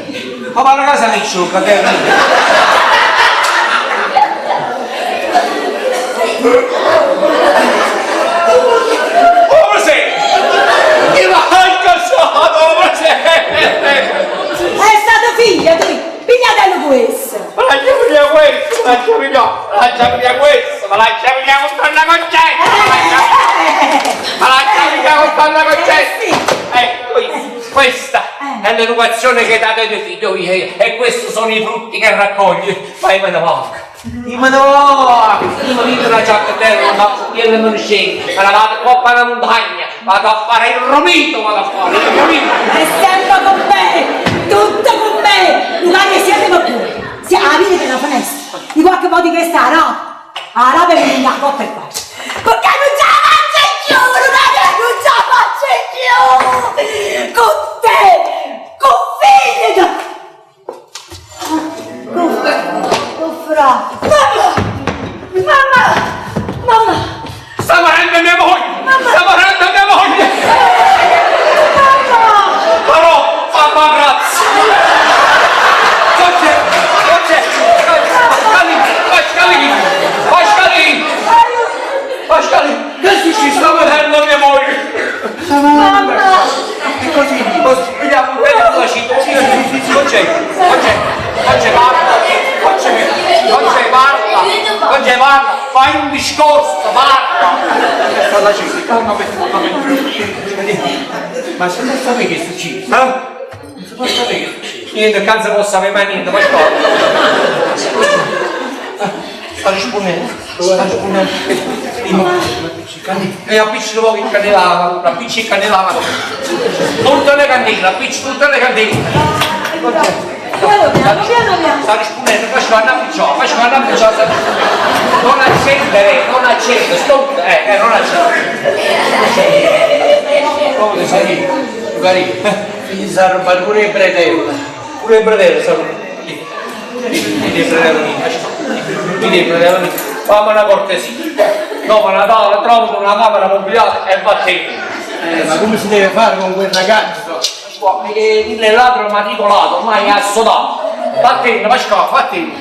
Ma va a casa amici, lo cadere. Oh, Presidente! Chi l'ha incassato, Presidente? È stata figlia, tu, pigliatelo questo. Ma la via questo, ma la via, la via questo, ma la via con la concetta! Ma la via con la concetta! Ecco, questa è l'educazione che date ai tuoi figli e questi sono i frutti che raccogli. Ma io me ne vado. Io me ne vado. Io mi vedo la giacca ma io non mi scendo. Me la vado qua per la montagna, vado a fare il romito, vado a fare il romito. È sempre con me, tutto con me. Luca siete ma pure. Si aprite per la finestra. Di qualche modo che sta no? A rapa e mi la coppa e qua. Perché non ce la faccio più, Luca, non ce la faccio più. Con te, con figlio. Con, con fra. Mamma! Mamma! Mamma! Sta morendo mia moglie! Sta morendo mia moglie! Però, mamma grazie! C'è? C'è? Pascalì! Pascalì! Pascalì! Che succede? Sta morendo mia moglie! Mamma! E così Vediamo, vediamo la città. Non c'è, non c'è, non c'è parla, non c'è, non c'è parla, non c'è parla, fai un discorso, parla! Sta la gente, calma per Ma se non sapete che è successo? Eh? Non si può sapere che è successo. Niente, cazzo posso sapere mai niente, ma scorda. Sta rispondendo, sta rispondendo. E appicci poco il candela, appicci il candela, tutte le candele, appicci tutte le candele. Piano piano, piano piano. Sta rispondendo, faccio una appicciò, faccio una appicciò, sta rispondendo. Non accendere, non accendere, stop, non accendere. Come ti sei? Magari gli si arruba pure il bretello. Pure il bredello, sa. Mi dei bredello mi dei bredello Fammi una cortesia. Dopo Natale trovo una camera mobiliata e vattene. Ma come si deve fare con quel ragazzo? Perché il ladro matricolato, ormai è assodato. Vattene, Pasquale, vattene.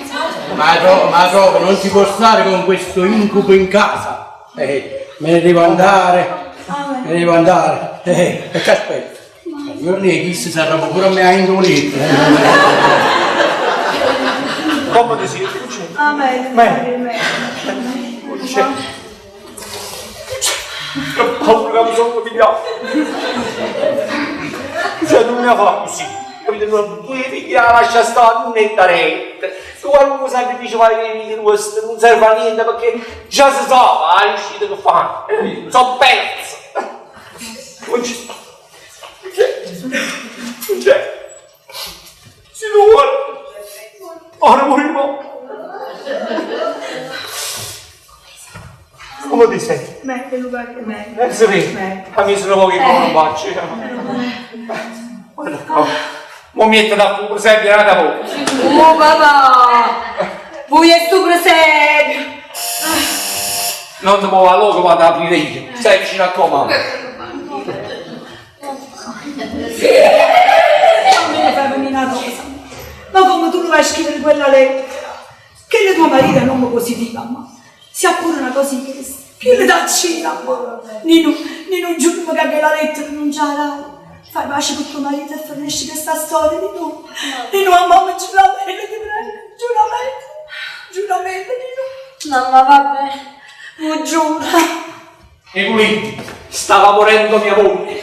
Ma no, ma no, non si può stare con questo incubo in casa. Me ne devo andare, me ne devo andare. E che aspetto? Io lì chi si sarà pure a me a indolito. Come ti senti? Ah, meglio, meglio, meglio. C'è. Che paura che mi sono pigliato. Cioè, non mi fa così. Capito? Non tu figli la lascia stare, non è da retta. Tu qualunque sacrificio fai per i figli vostri non serve a niente perché già si sa la riuscita che fanno. Sono perso. Non ci sta. Non c'è. Non c'è. Signore. Ora morirò. Come ti senti? Meglio, Luca, meglio. Eh sì, a me sono pochi con un bacio. Guarda qua. Mo mi metto da per esempio da poco. Oh papà! Voi è sto presepio! Non ti muovo loco, vado ad aprire io. Stai vicino a tua mamma. Non me ne fai venire una cosa. Ma come tu lo vai a scrivere quella lettera? Che le tua marito è un uomo positivo, ma se ha pure una cosa in testa, che le dà cena, ma Nino, Nino, giuro che anche la lettera non ce l'hai. Fai pace con tuo marito e finisci questa storia, Nino. Nino, mamma, giuramento, ti prego, giuramento, giuramento, Nino. Mamma, vabbè, lo giuro. E lui stava morendo mia moglie.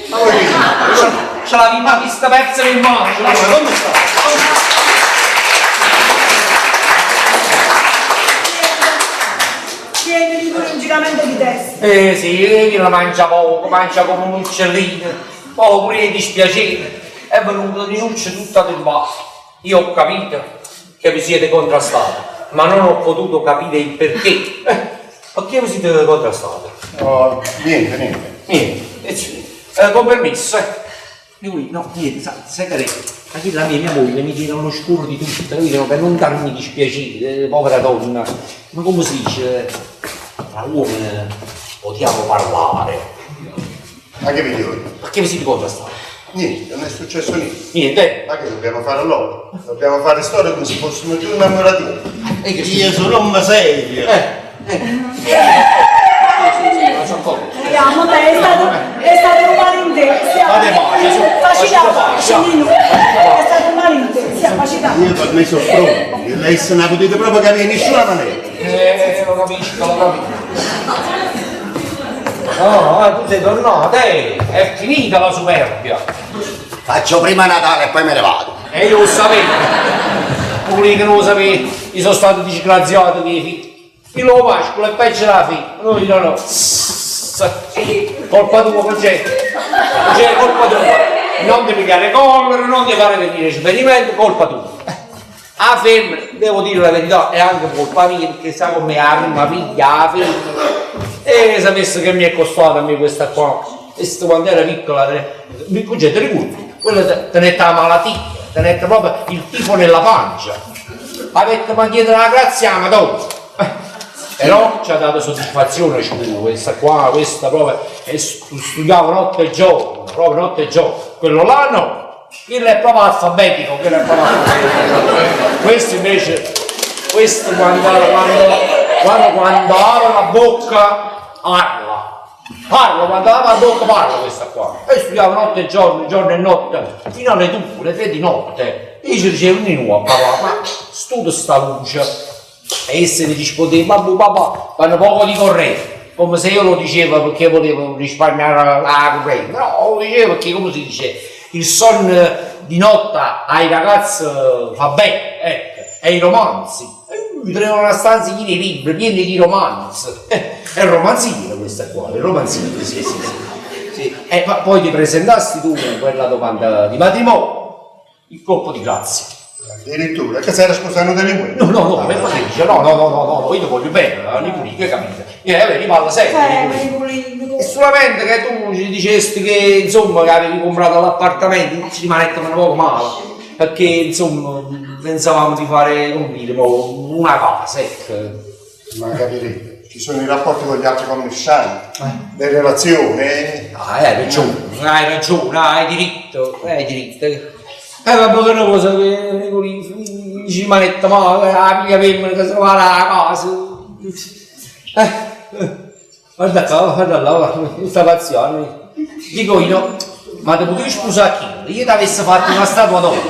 Ce l'aveva vista persa in mano. Ce l'aveva. Come sta? giramento di testa. Eh sì, chillo mangia poco, mangia come un uccellino, poi pure 'e dispiacere, è venuto Ninuccia tutta turbata. Io ho capito che vi siete contrastati, ma non ho potuto capire il perché. Eh, perché vi siete contrastati? No, niente, niente. Niente, eh, con permesso, eh. Lui, no, niente, sa, sai che è? Ma chi la mia, mia moglie mi tiene all'oscuro di tutto, capito? Per non darmi dispiacere, povera donna. Ma come si dice? Tra uomini odiamo parlare. Ma che vi dico? Perché vi siete contrastati? Niente, non è successo niente. Niente. Ma che dobbiamo fare allora? Dobbiamo fare storie come se fossimo due innamoratini. E che Io sono un serio. Non so come. Andiamo, dai, è stato, è stato un malinteso. Fate pace, su. Facile Facite pace, pace. Nino. È stato un malinteso, facile Io per me sono pronto, e lei se ne potete proprio capire in nessuna maniera. Lo capisco, lo capisco. No, ma tu sei tornato, eh! È finita la superbia! Faccio prima Natale e poi me ne vado. E io lo sapevo! Pure che non lo sapevo, io sono stato disgraziato con i figli. Io lo mascolo e peggio la figlia. Noi no, no. Colpa tua, Concetto. Cioè, colpa tua. Non ti pigliare collera, non ti fare venire esperimento, colpa tua. A femmina, devo dire la verità, è anche colpa mia, perché sa come la prima figlia, la femmina. E sapesse che mi è costata a me questa qua. Questa quando era piccola, mi concetto ricordi, quella tenette la malattia, tenette proprio il tifo nella pancia. Avete ma chiedere la grazia alla Madonna. Però ci ha dato soddisfazione scuola, questa qua, questa proprio, e studiavo notte e giorno, proprio notte e giorno. Quello là no, quello è proprio alfabetico, quello è proprio alfabetico. Questo invece, questo quando, quando, quando, quando apre la bocca, parla. Parla, quando apre la bocca parla questa qua. E studiavo notte e giorno, giorno e notte, fino alle 2, alle 3 di notte. Io ci dicevo, Nino, papà, ma studia sta luce. E essa mi rispondeva, babbo, papà, fanno poco di corrente. Come se io lo dicevo perché volevo risparmiare la corrente. No, lo dicevo perché, come si dice, il sonno di notte ai ragazzi fa bene, ecco, e i romanzi. E lui teneva una stanza piena di libri, piena di romanzi. È romanziere questa qua, è romanziere, sì, sì, sì. Sì. E ma poi ti presentasti tu quella domanda di matrimonio, il colpo di grazia. Addirittura, che si era sposato delinquente. No, no, no, ma cosa dice? No, no, no, no, no, no, io ti voglio bene, Nicolì, che capito? Io eh, mi parla sempre, Nicolì. Nicolino. E solamente che tu ci dicesti che, insomma, che avevi comprato l'appartamento, ci rimanettero un poco male, perché, insomma, pensavamo di fare, come dire, mo, una casa, ecco. Ma capirete, ci sono i rapporti con gli altri commercianti, le relazioni. Ah, hai ragione, hai ragione, hai diritto, hai diritto. Vabbè, che una cosa che Nicolì, ci rimanette male, la figlia femmina che se ne va alla casa. Guarda qua, guarda là, guarda, sta pazzando. Dico io, ma te potevi sposare chi? Io ti avessi fatto una statua d'oro.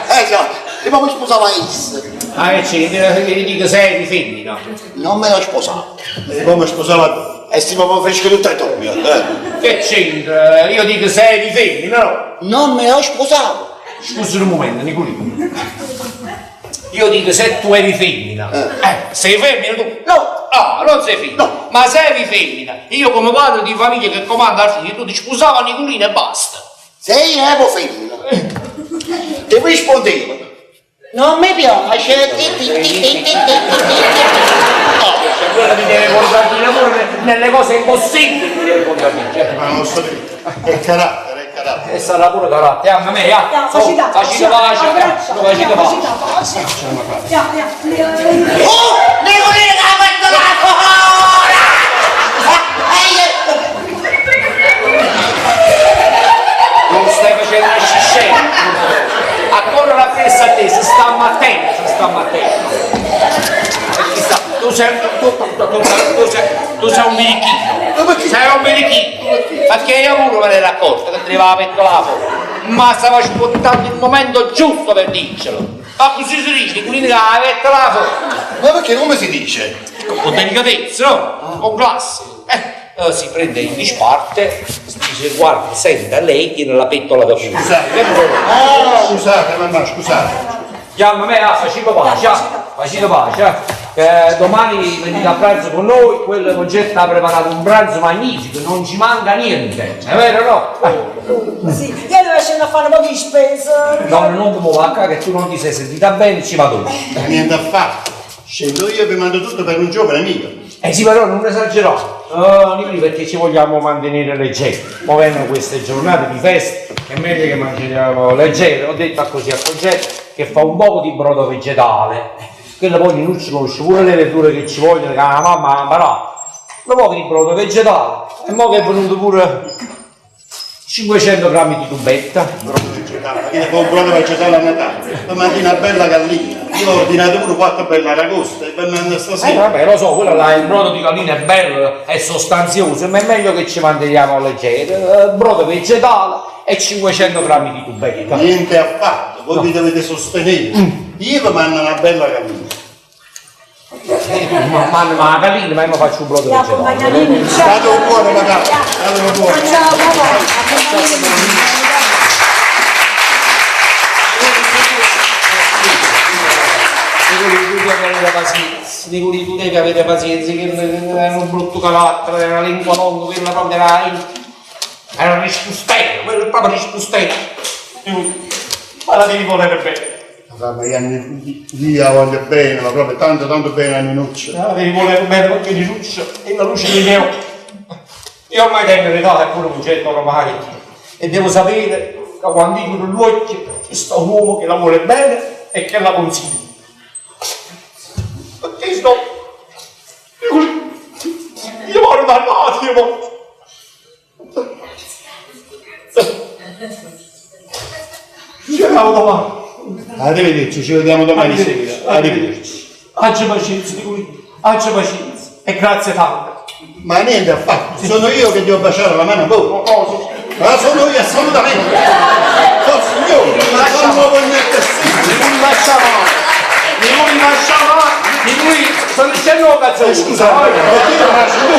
Esatto, e poi sposava essa. Ah, che c'è, ti dico sei di femmina. Non me lo sposavo. E come sposava tu? E si proprio fresco tutto e doppio. Eh. Che c'entra? Io dico sei di femmina, no? Non me lo sposavo. Scusa un momento, Nicolino. Io dico se tu eri femmina. Sei femmina tu? No. Ah, non sei femmina. No. Ma se eri femmina, io come padre di famiglia che comanda al figlio, tu ti sposava a Nicolino e basta. Se io ero femmina, ti rispondevo. Non mi piace. Ti, ti, ti, ti, ti, ti, ti, ti. No. Cioè, quello ti deve contraddire pure nelle cose impossibili, ti deve contraddire. Ma non lo so dire. È carattere, è carattere. E sarà pure carattere, a me, ah. Ya, facita, Facita pace, abbraccia, facita ya, pace. facita pace. Ya, ya, ya. Oh, Nicolino che ha fatto la cora! Non stai facendo una sciscena. A correre appresso a te, si sta ammattendo, si sta ammattendo. E chi sta? Tu sei, tu, tu, tu, tu, tu sei, tu sei un birichino. Sei un birichino. Perché io pure me ne ero accorto che teneva la pettola fuori. Ma stava aspettando il momento giusto per dircelo. Ma così si dice, quindi la pettola fuori. Ma perché come si dice? Con delicatezza, no? Con classe. Si prende in disparte, si dice guarda, senta, lei tiene la pettola da fuori. Scusate. Ah, scusate, mamma, scusate. Chiama me, ah, facciamo pace, ah, facciamo pace, ah. Che domani venite a pranzo con noi, quello Concetta ha preparato un pranzo magnifico, non ci manca niente, è vero o no? Sì, io devo scendere a fare un po' di spesa. No, non ti muovo a qua che tu non ti sei sentita bene, ci vado io. Niente affatto. Scendo io e vi mando tutto per un giovane amico. Eh sì, però non esagerò, oh, Nicolì, perché ci vogliamo mantenere leggeri. Mo vengono queste giornate di festa, è meglio che mangiamo leggero. Ho detto a così a Concetta che fa un poco di brodo vegetale. Quello poi Ninuccio conosce pure le verdure che ci vogliono, che la mamma ha imparato. Un poco di brodo vegetale. E mo che è venuto pure 500 grammi di tubetta. Brodo vegetale, ma che fa un brodo vegetale a Natale? Mi mandi una bella gallina. Io ho ordinato pure quattro belle aragoste e vi mando stasera. Vabbè, lo so, quello là, il brodo di gallina è bello, è sostanzioso, ma è meglio che ci manteniamo leggeri. Brodo vegetale e 500 grammi di tubetta. Niente affatto, voi vi dovete sostenere. Io vi mando una bella gallina. Ma la gallina, ma io mi faccio un brodo Ti vegetale. accompagna Mimì. Ciao. State un buono, papà. State un buono. Ciao papà. Accompagna Nicolì, tu devi avere pazienza, Nicolì, tu devi avere pazienza, che era un brutto carattere, era una lingua longa, quella proprio era, era un rispustero, quello è proprio rispustero. Ma la devi volere bene. Vabbè, io la voglio bene, ma proprio tanto tanto bene a Ninuccio. La devi volere bene perché Ninuccio è la luce dei miei occhi. Io ormai tengo l'età, è pure un getto ormai, e devo sapere che quando dicono l'occhio ci sta un uomo che la vuole bene e che la consiglia. Perché sto... Io muoro dannato, io muoro. Ci vediamo domani. Arrivederci, ci vediamo domani sera. Arrivederci. Aggia pazienza, Nicolì, aggia pazienza. E grazie tanto. Ma niente affatto, sono io che devo baciare la mano a voi. Ma sono io assolutamente. Oh signore, ma non lo voglio neanche sentire. Non mi lascia male. Non mi lascia male. Di lui sto dicendo cazzo. Scusa, ma io lo lascio tu.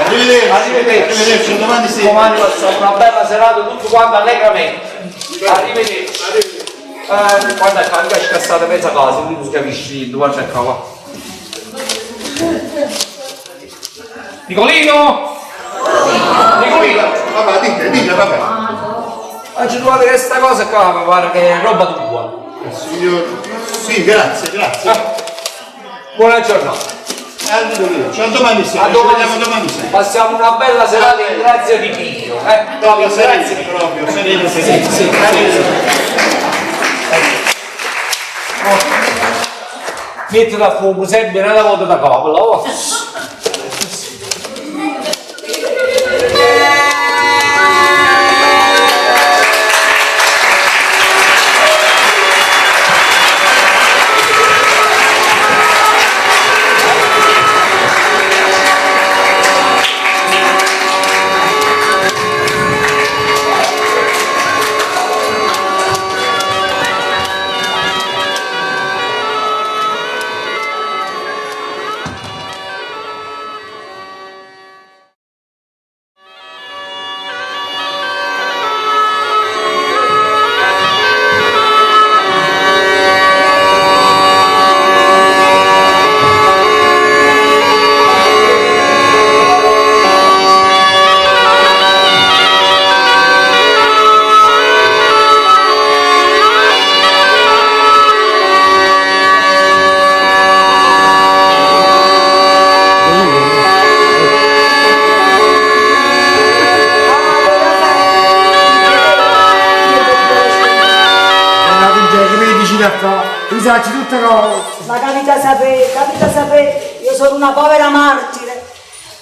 Arrivederci. Arrivederci. Arrivederci, domani sera. Domani passiamo una bella serata tutto quanto allegramente. Arrivederci. Guarda qua, mica è scassata mezza casa, quindi non si capisce niente, guarda qua, va. Nicolino! Nicolino! Vabbè, dite, dite, vabbè. Oggi trovate questa cosa qua, mi pare che è roba tua. Signor, sì, grazie, grazie. Buona giornata. Arrivederci, a domani sera. A domani Ci vediamo domani sera. Passiamo una bella serata in grazia di Dio. Proprio In grazia di sereno, proprio, sereno, sereno. Sì, sì, sì. Oh. Mettila a fuoco sempre una volta da capo, oh. Ma capita sapere, capita sapere, io sono una povera martire.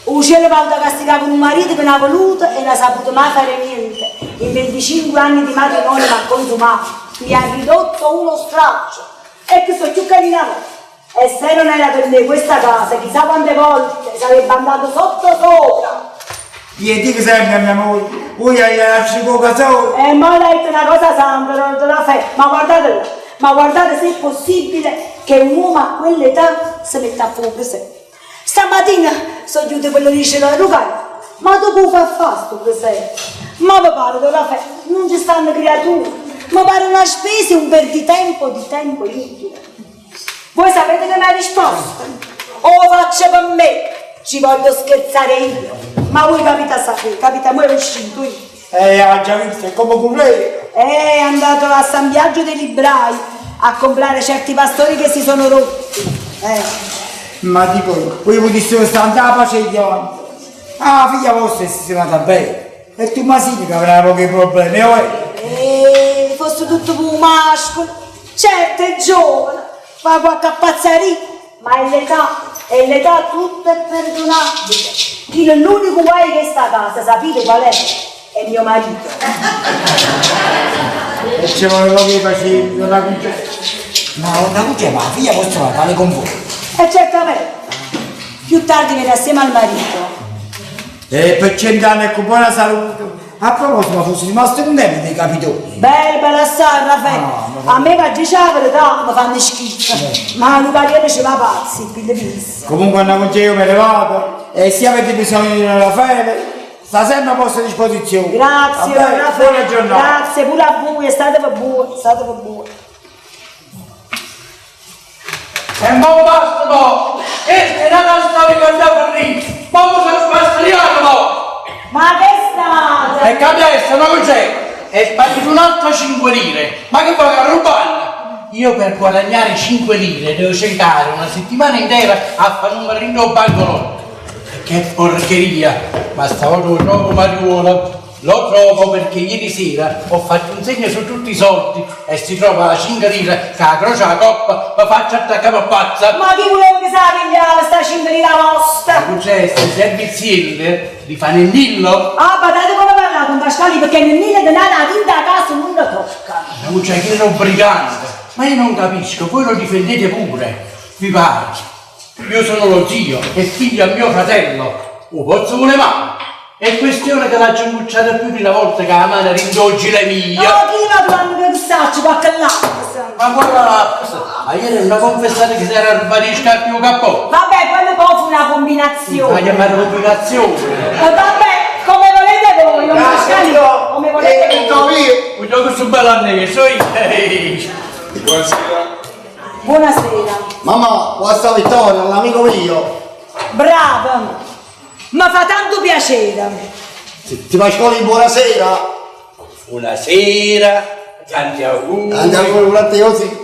Un cielo vado castigava un marito che non ha voluto e non ha saputo mai fare niente. In 25 anni di matrimonio mi ha consumato, mi ha ridotto uno straccio. E che sono più carina me. E se non era per me questa casa, chissà quante volte sarebbe andato sotto sopra. Io dico sempre a mia moglie, voi hai lasciato casone. E mo ho detto una cosa santa, non te la fai. Ma guardate, ma guardate se è possibile che un uomo a quell'età si metta a fuoco sé. Stamattina sono giunto quello dice Luca, ma tu come fai a fare sto presepe? Ma mi pare della fe, non ci stanno creature, mi pare una spesa e un perditempo di tempo inutile. Voi sapete che mi ha risposto? 'O faccio per me, ci voglio scherzare io. Ma voi ch'avita sapè, ch'avita, mo è uscito, ih. Eh, aggia visto, e come curreva! Eh, è andato a San Biagio dei Librai a comprare certi pastori che si sono rotti. Eh. Ma dico, voi putisseve sta 'int' 'a pace 'e chianto. 'A figlia vostra è sistemata bene e Tummasino che avrà pochi problemi, oè? Eh, fosse tutto p' 'o mascolo. Certo, è giovane, fa qualche pazzaria, ma è l'età, è l'età tutto è perdonabile. Chillo l'unico guaio 'e chesta casa, sapite qual è? È mio marito. E ce vole poco 'e pacienza, donna Cuncè. Ma donna Cuncè, ma 'a figlia vostra va tale con voi? E certamente, più tardi viene assieme al marito. E per cent'anni e con buona salute. A proposito, ma fosse rimasto cuntento dei capitoni? Beh, bella assai, Raffaele. A me v'aggia dice 'a verità, me fanno schifo. Ma lu pariente ce va pazzo, il figlio fisso. Comunque donna Cuncè io me ne vado e se avete bisogno di Raffaele sta sempre a vostra disposizione. Grazie, Va bene? Raffaele. Buona giornata. Grazie pure a voi, stateve buoni, stateve buoni. E mo basta mo! Chesta è n'ata storia che andava a ridere! Mo me so sfasteriato mo! Ma che state? E che adesso non c'è! È sparito un'altra 5 lire! Ma che vuoi che rubando? Io per guadagnare 5 lire devo cercare una settimana intera a fare numero in 'o banconotto! Che porcheria! Ma stavolta 'o trovo mariuolo! Lo trovo perché ieri sera ho fatto un segno su tutti i soldi e si trova la 5 lire che 'a croce 'a coppa me faccio attaccà pe pazza! Ma chi vuleva che s' 'a pigliava sta 5 lire vosta? Cuncè, sti servizielli li fa Nennillo? Ah, badate come parlate con Pasquale perché Nennillo denaro 'a dint' 'a casa nun ne tocca. Ma Cuncè, chillo è nu brigante! Ma io non capisco, voi lo difendete pure, mi pare. Io sono lo zio e figlio a mio fratello, 'o pozzo vulè male? È questione che l'aggio 'ncucciato più di una volta cu 'a mano dint' 'o gilet mio. Oh, chillo va truvanno che saccio, qualche lapis. Ma quale lapis? Ma ieri nun ha confessato che s'era arrubbato 'e scarpe e 'o cappotto? Vabbè, quello pò fu una combinazione. 'A chiammate combinazione? E vabbè, come volete voi, don Pascalino, come volete voi. Guardate che so bello arneso, ih. Buonasera. Buonasera. Mamma, qua sta Vittorio, l'amico mio. Bravo! Me fa tanto piacere. Ti Pasquale, buonasera. Buonasera, tanti auguri. Tanti auguri pure a te così.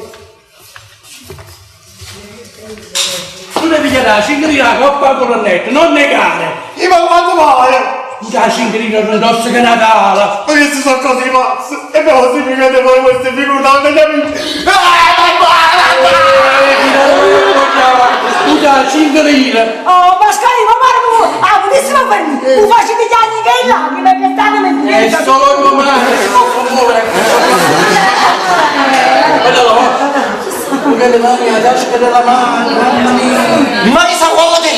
Tu devi chiedere 'a 5 lire 'a coppa 'a colonnetta, non negare! Io ma quando mai? Tu 'a 5 lire non tosse che Natale! Ma queste sono cose pazze! E però si mi vede poi queste figure, non capisco! Tu 'a 5 lire! Oh, Pasquale, ma guarda come 'a putissimo fernì! 'O facite chiagnere che 'e lacrime che state È solo romano che si può commuovere! Guarda là! Con le mani alla tasca della mano, mamma mia! Ma chissà quale te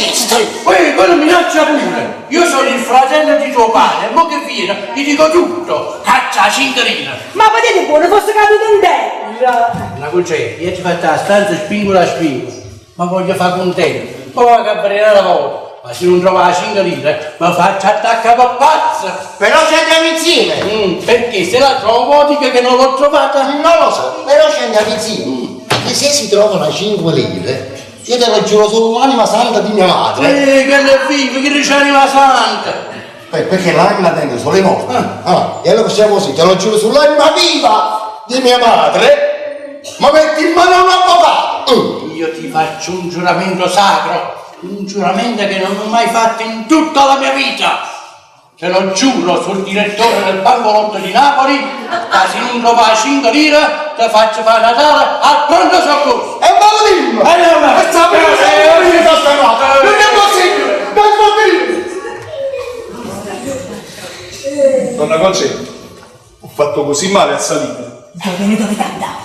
Uè, quello minaccia pure! Io sono il fratello di tuo padre, e mo che viene, gli dico tutto! Caccia 'a 5 lire! Ma vedete buono, fosse caduto in terra! Ma Concè, io ti faccio la stanza spingola a spingola, ma voglio fare contento, poi vado a vedere una volta, ma se non trovo la 5 lire, mi faccio attaccare per pazzo! Però ci andiamo insieme! Perché se la trovo dico che non l'ho trovata! Non lo so, però ci andiamo insieme. Che se si trovano 5 lire, io te lo giuro sull'anima santa di mia madre. Eh, quello è vivo, chi dice anima santa? Perché l'anima la tengo solo i morti. Ah, e allora facciamo così, te lo giuro sull'anima viva di mia madre, ma metti in mano a un avvocato. Io ti faccio un giuramento sacro, un giuramento che non ho mai fatto in tutta la mia vita. Te lo giuro sul direttore del Banco Lotto di Napoli, ca si nun trovo 'a 5 lire, te faccio fare Natale al pronto soccorso. E va lo dimmo! Eh, no, no. E sta bene, sta cosa! Non è possibile! Non è possibile! Donna Concetta, ho fatto così male a salire. Voi ve ne dovete andare,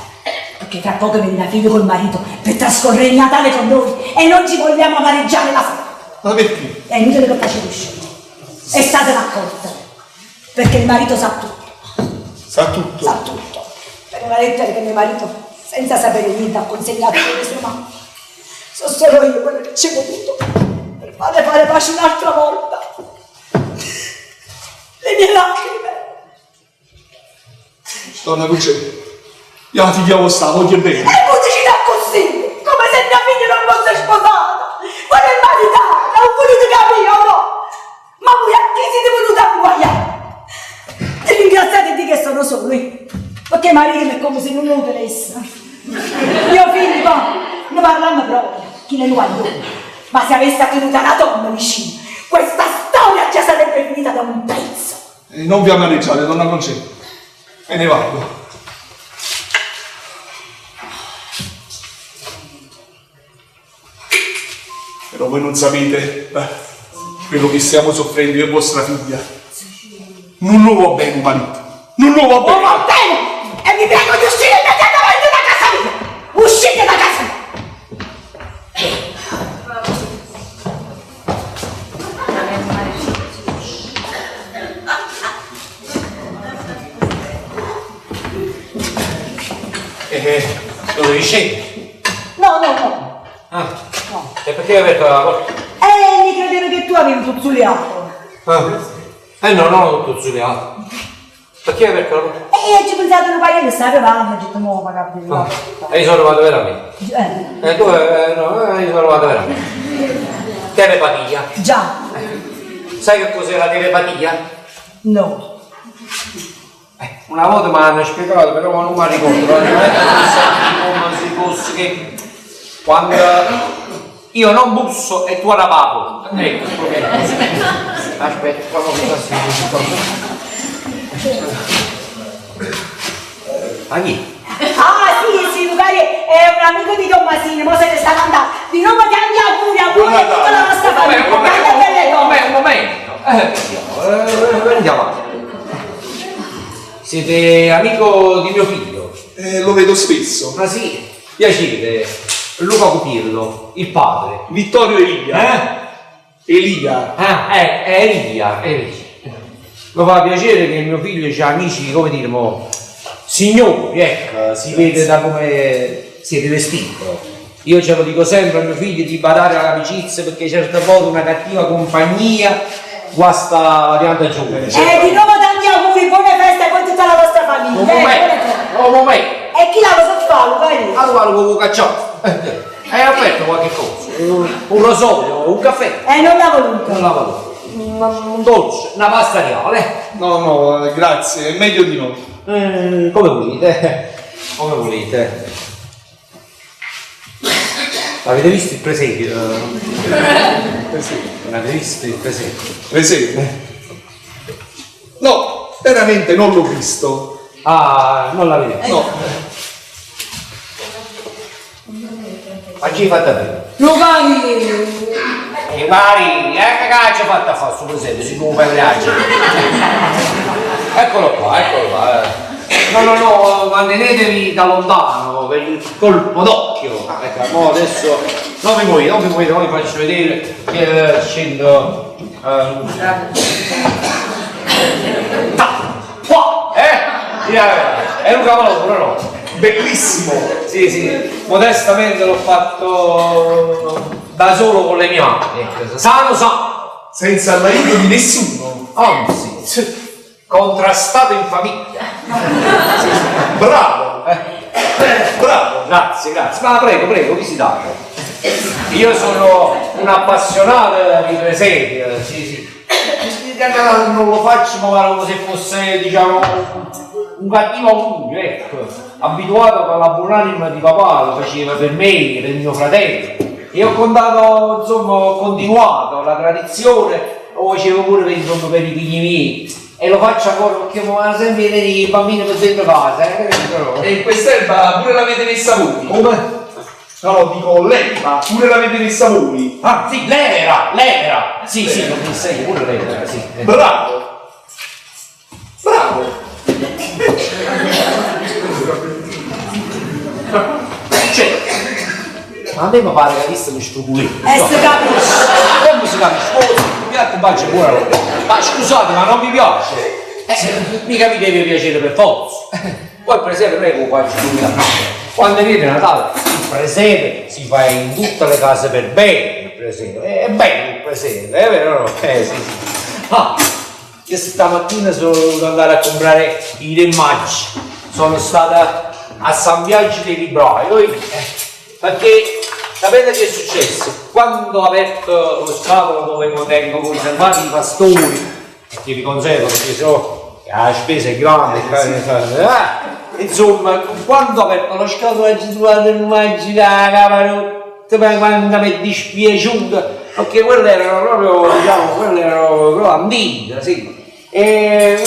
perché tra poco viene la figlia col marito per trascorrere il Natale con noi e non ci vogliamo amareggiare la festa. Ma perché? È inutile che facete uscire. E statene accorta, perché il marito sa tutto. Sa tutto? Sa tutto. Per una lettera che mio marito, senza sapere niente, ha consegnato nelle sue mani. So solo io quello che c'è voluto per farle fare pace un'altra volta. Le mie lacrime. Donna Concetta, io 'a figlia vostra 'a voglio bene. E voi dicite accussì, come se Perché marito è come se non lo tenesse. Mio figlio, poi, ne parlammo proprio, chi è un guaglione. Ma se avesse tenuto una donna vicino, questa storia già sarebbe finita da un pezzo. E non vi amareggiate, donna Concetta. Me ne vado. Però voi non sapete eh, quello che stiamo soffrendo io e vostra figlia. Non lo va bene, marito. Non lo va Oh, bene. va bene! E vi prego di uscire immediatamente da casa mia! Uscite da casa mia! Eh, dovevi scendere. No, no, no. Ah. E perché hai aperto la porta? Eh, mi credevo che tu avevi tuzzuliato. Ah. Eh no, non ho tuzzuliato. Perché hai aperto la porta? E io ci ho pensato un paio che sta arrivando, ho detto no, ma capito. Ah. E io sono arrivato veramente. Eh, Eh, tu, no, io sono arrivato veramente. Telepatia. già, Sai che cos'è la telepatia? no. Una volta mi hanno spiegato, però non mi ricordo, praticamente come se fosse che quando io non busso e tu alla porta. Ecco, proprio così. Aspetta, quando mi sta Ma chi? Ah, sì, sì, Lucari è un amico di Tommasino, mo se ne sta andando. Di nome tanti auguri a voi e tutta la vostra famiglia. Tante belle Un cose. momento, un momento. Vediamo, andiamo avanti. Siete amico di mio figlio? Lo vedo spesso. Ah sì? Piacere, Luca Cupillo, il padre. Vittorio Elia. Eh? Elia. Ah, è Elia, Elia. Mi fa piacere che mio figlio c'ha amici, come dire, mo, signori, ecco, si vede da come siete vestito. Io ce lo dico sempre a mio figlio di badare all'amicizia perché certe volte una cattiva compagnia guasta la piantagione. Eh, di nuovo tanti auguri, buone feste con tutta la vostra famiglia. Un eh, momento, buone feste. un momento. E chi la lo fa, Lucari? Allora lo cacciato. Hai aperto qualche cosa? Un rosolio, un caffè? Eh, non l'ha voluto. Non l'ha voluto. Un dolce, una pasta reale. No, no, grazie, è meglio di no. Come volete, come volete. Avete visto il presepio? Non avete visto il presepio? Presepio? No, veramente non l'ho visto. Ah, non l'avete visto? No. Ma chi fatta bene? Lucari! E Mari, che cazzo fatta fare sto presepio? Si può fare viaggio. Eccolo qua, eccolo qua. No, no, no, mantenetevi da lontano per il colpo d'occhio. Ecco, mo adesso non vi muovete, non vi muovete, vi faccio vedere che scendo. Qua, eh? È un capolavoro, no? Bellissimo! Sì, sì, modestamente l'ho fatto da solo con le mie mani. Ecco, sano sano. Senza l'aiuto di nessuno. Anzi, contrastato in famiglia. Sì, sì. Bravo! Bravo! Grazie, grazie. Ma prego, prego, visitate. Io sono un appassionato di presepi, sì, sì. Non lo faccio ma come se fosse, diciamo, un cattivo augurio, ecco. Abituato con la buonanima di papà, lo faceva per me, per mio fratello. E ho contato, insomma, ho continuato la tradizione, lo facevo pure per, insomma, per i figli miei. E lo faccio ancora perché mi vanno sempre i bambini per dentro casa. E quest'erba pure l'avete messa voi? Come? No, no, dico l'erba, pure l'avete messa voi. Ah, sì, l'era, l'era. Sì, sì, l'ho messa io, pure l'era, sì. Bravo! Bravo! Cioè, ma a me mi pare che visto mi struculino. E si capisce. Come si capisce? Oh, il piatto bacio buono. Ma scusate, ma non mi piace. Mica mi deve piacere per forza. Poi il presepe non è che lo faccio tu. Quando viene Natale, il presepe si fa in tutte le case per bene, il presepe. È bello il presepe, è vero o no? Sì, sì. Ah, io stamattina sono dovuto andare a comprare i Re Magi. Sono stata a San Biagio dei Librai, perché sapete che è successo? Quando ho aperto lo scatolo dove tengo conservati i pastori, che li conservo perché sennò La spesa è grande, eh, insomma, quando ho aperto lo scatolo aggio truvato nu maggio 'a capa rotta, ma quanto m'è dispiaciuto, perché quelle erano proprio, diciamo, quelle erano proprio antiche, sì. E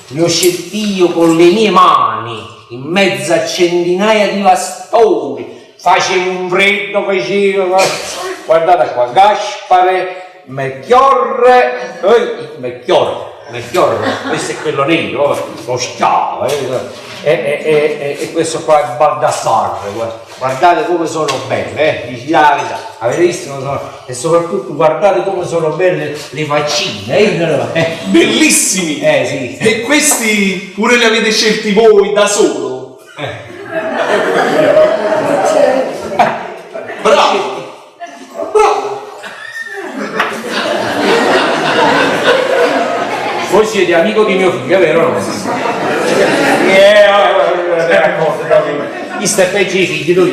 li ho scelti io con le mie mani, in mezzo a centinaia di bastoni, faceva un freddo, faceva, guardate qua, Gaspare, Melchiorre, Melchiorre, Melchiorre, questo è quello nero, lo schiavo, e, e, e, e questo qua è Baldassarre, guardate come sono belle, eh, dici la verità, avete visto come sono? E soprattutto guardate come sono belle le faccine, eh? Bellissimi! Eh sì. E questi pure li avete scelti voi da solo? Bravo! Bravo! Voi siete amico di mio figlio, è vero o no? Chi sta peggio i figli, tu.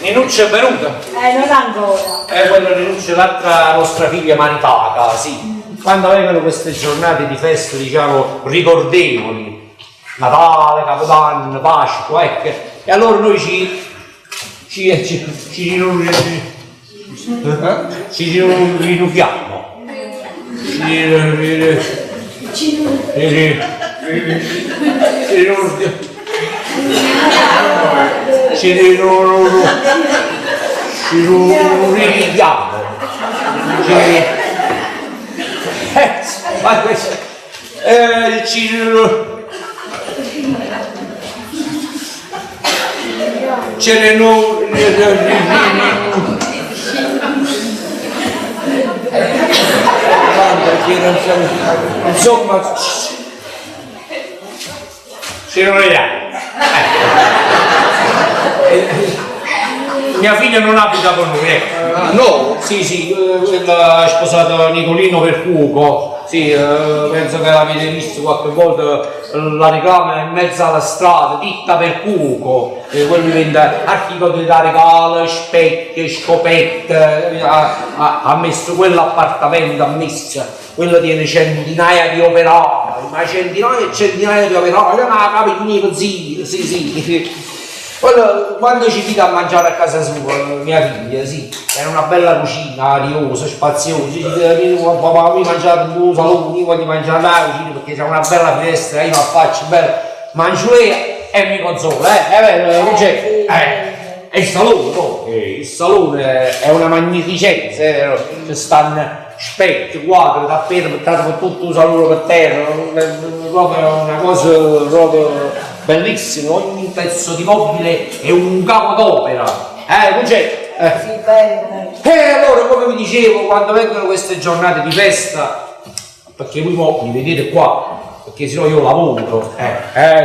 Ninuccia è venuta? Non ancora. Quello Ninuccia è l'altra nostra figlia maritata, sì. Quando vengono queste giornate di festa, diciamo, ricordevoli, Natale, Capodanno, Pasqua, ecco, e allora noi ci... ci... ci... ci... ci rinnoviamo. Ci... ci... ci ci riviamo. Ci ma questo ci ce ne no insomma ci non vediamo. Mia figlia non abita con noi, ecco. Ah, no? Sì, sì, quella ha sposato Nicolino Percuoco. Sì, penso che l'avete visto qualche volta, la reclama in mezzo alla strada, ditta Percuoco. Quello vende articoli da regalo, specchi, scopette, ha messo quell'appartamento, ha messo, quello tiene centinaia di operai, ma centinaia e centinaia di operai, ma capi di così, sì, sì. Quello, quando ci invita a mangiare a casa sua, mia figlia, sì, era una bella cucina, ariosa, spaziosa, ci papà mi mangiare in un salone, io voglio mangiare la cucina perché c'è una bella finestra, io mi affaccio, bella, mangio lei e mi consola, è vero, non c'è? E il salone, no? Il salone è una magnificenza, è vero? Ci stanno specchi, quadri, tappeto, buttato per tutto il salone per terra, proprio una cosa proprio bellissima, ogni pezzo di mobile è un capo d'opera. Non c'è? Sì, bello, bello. E allora, come vi dicevo, quando vengono queste giornate di festa, perché voi mo mi vedete qua, perché sennò io lavoro,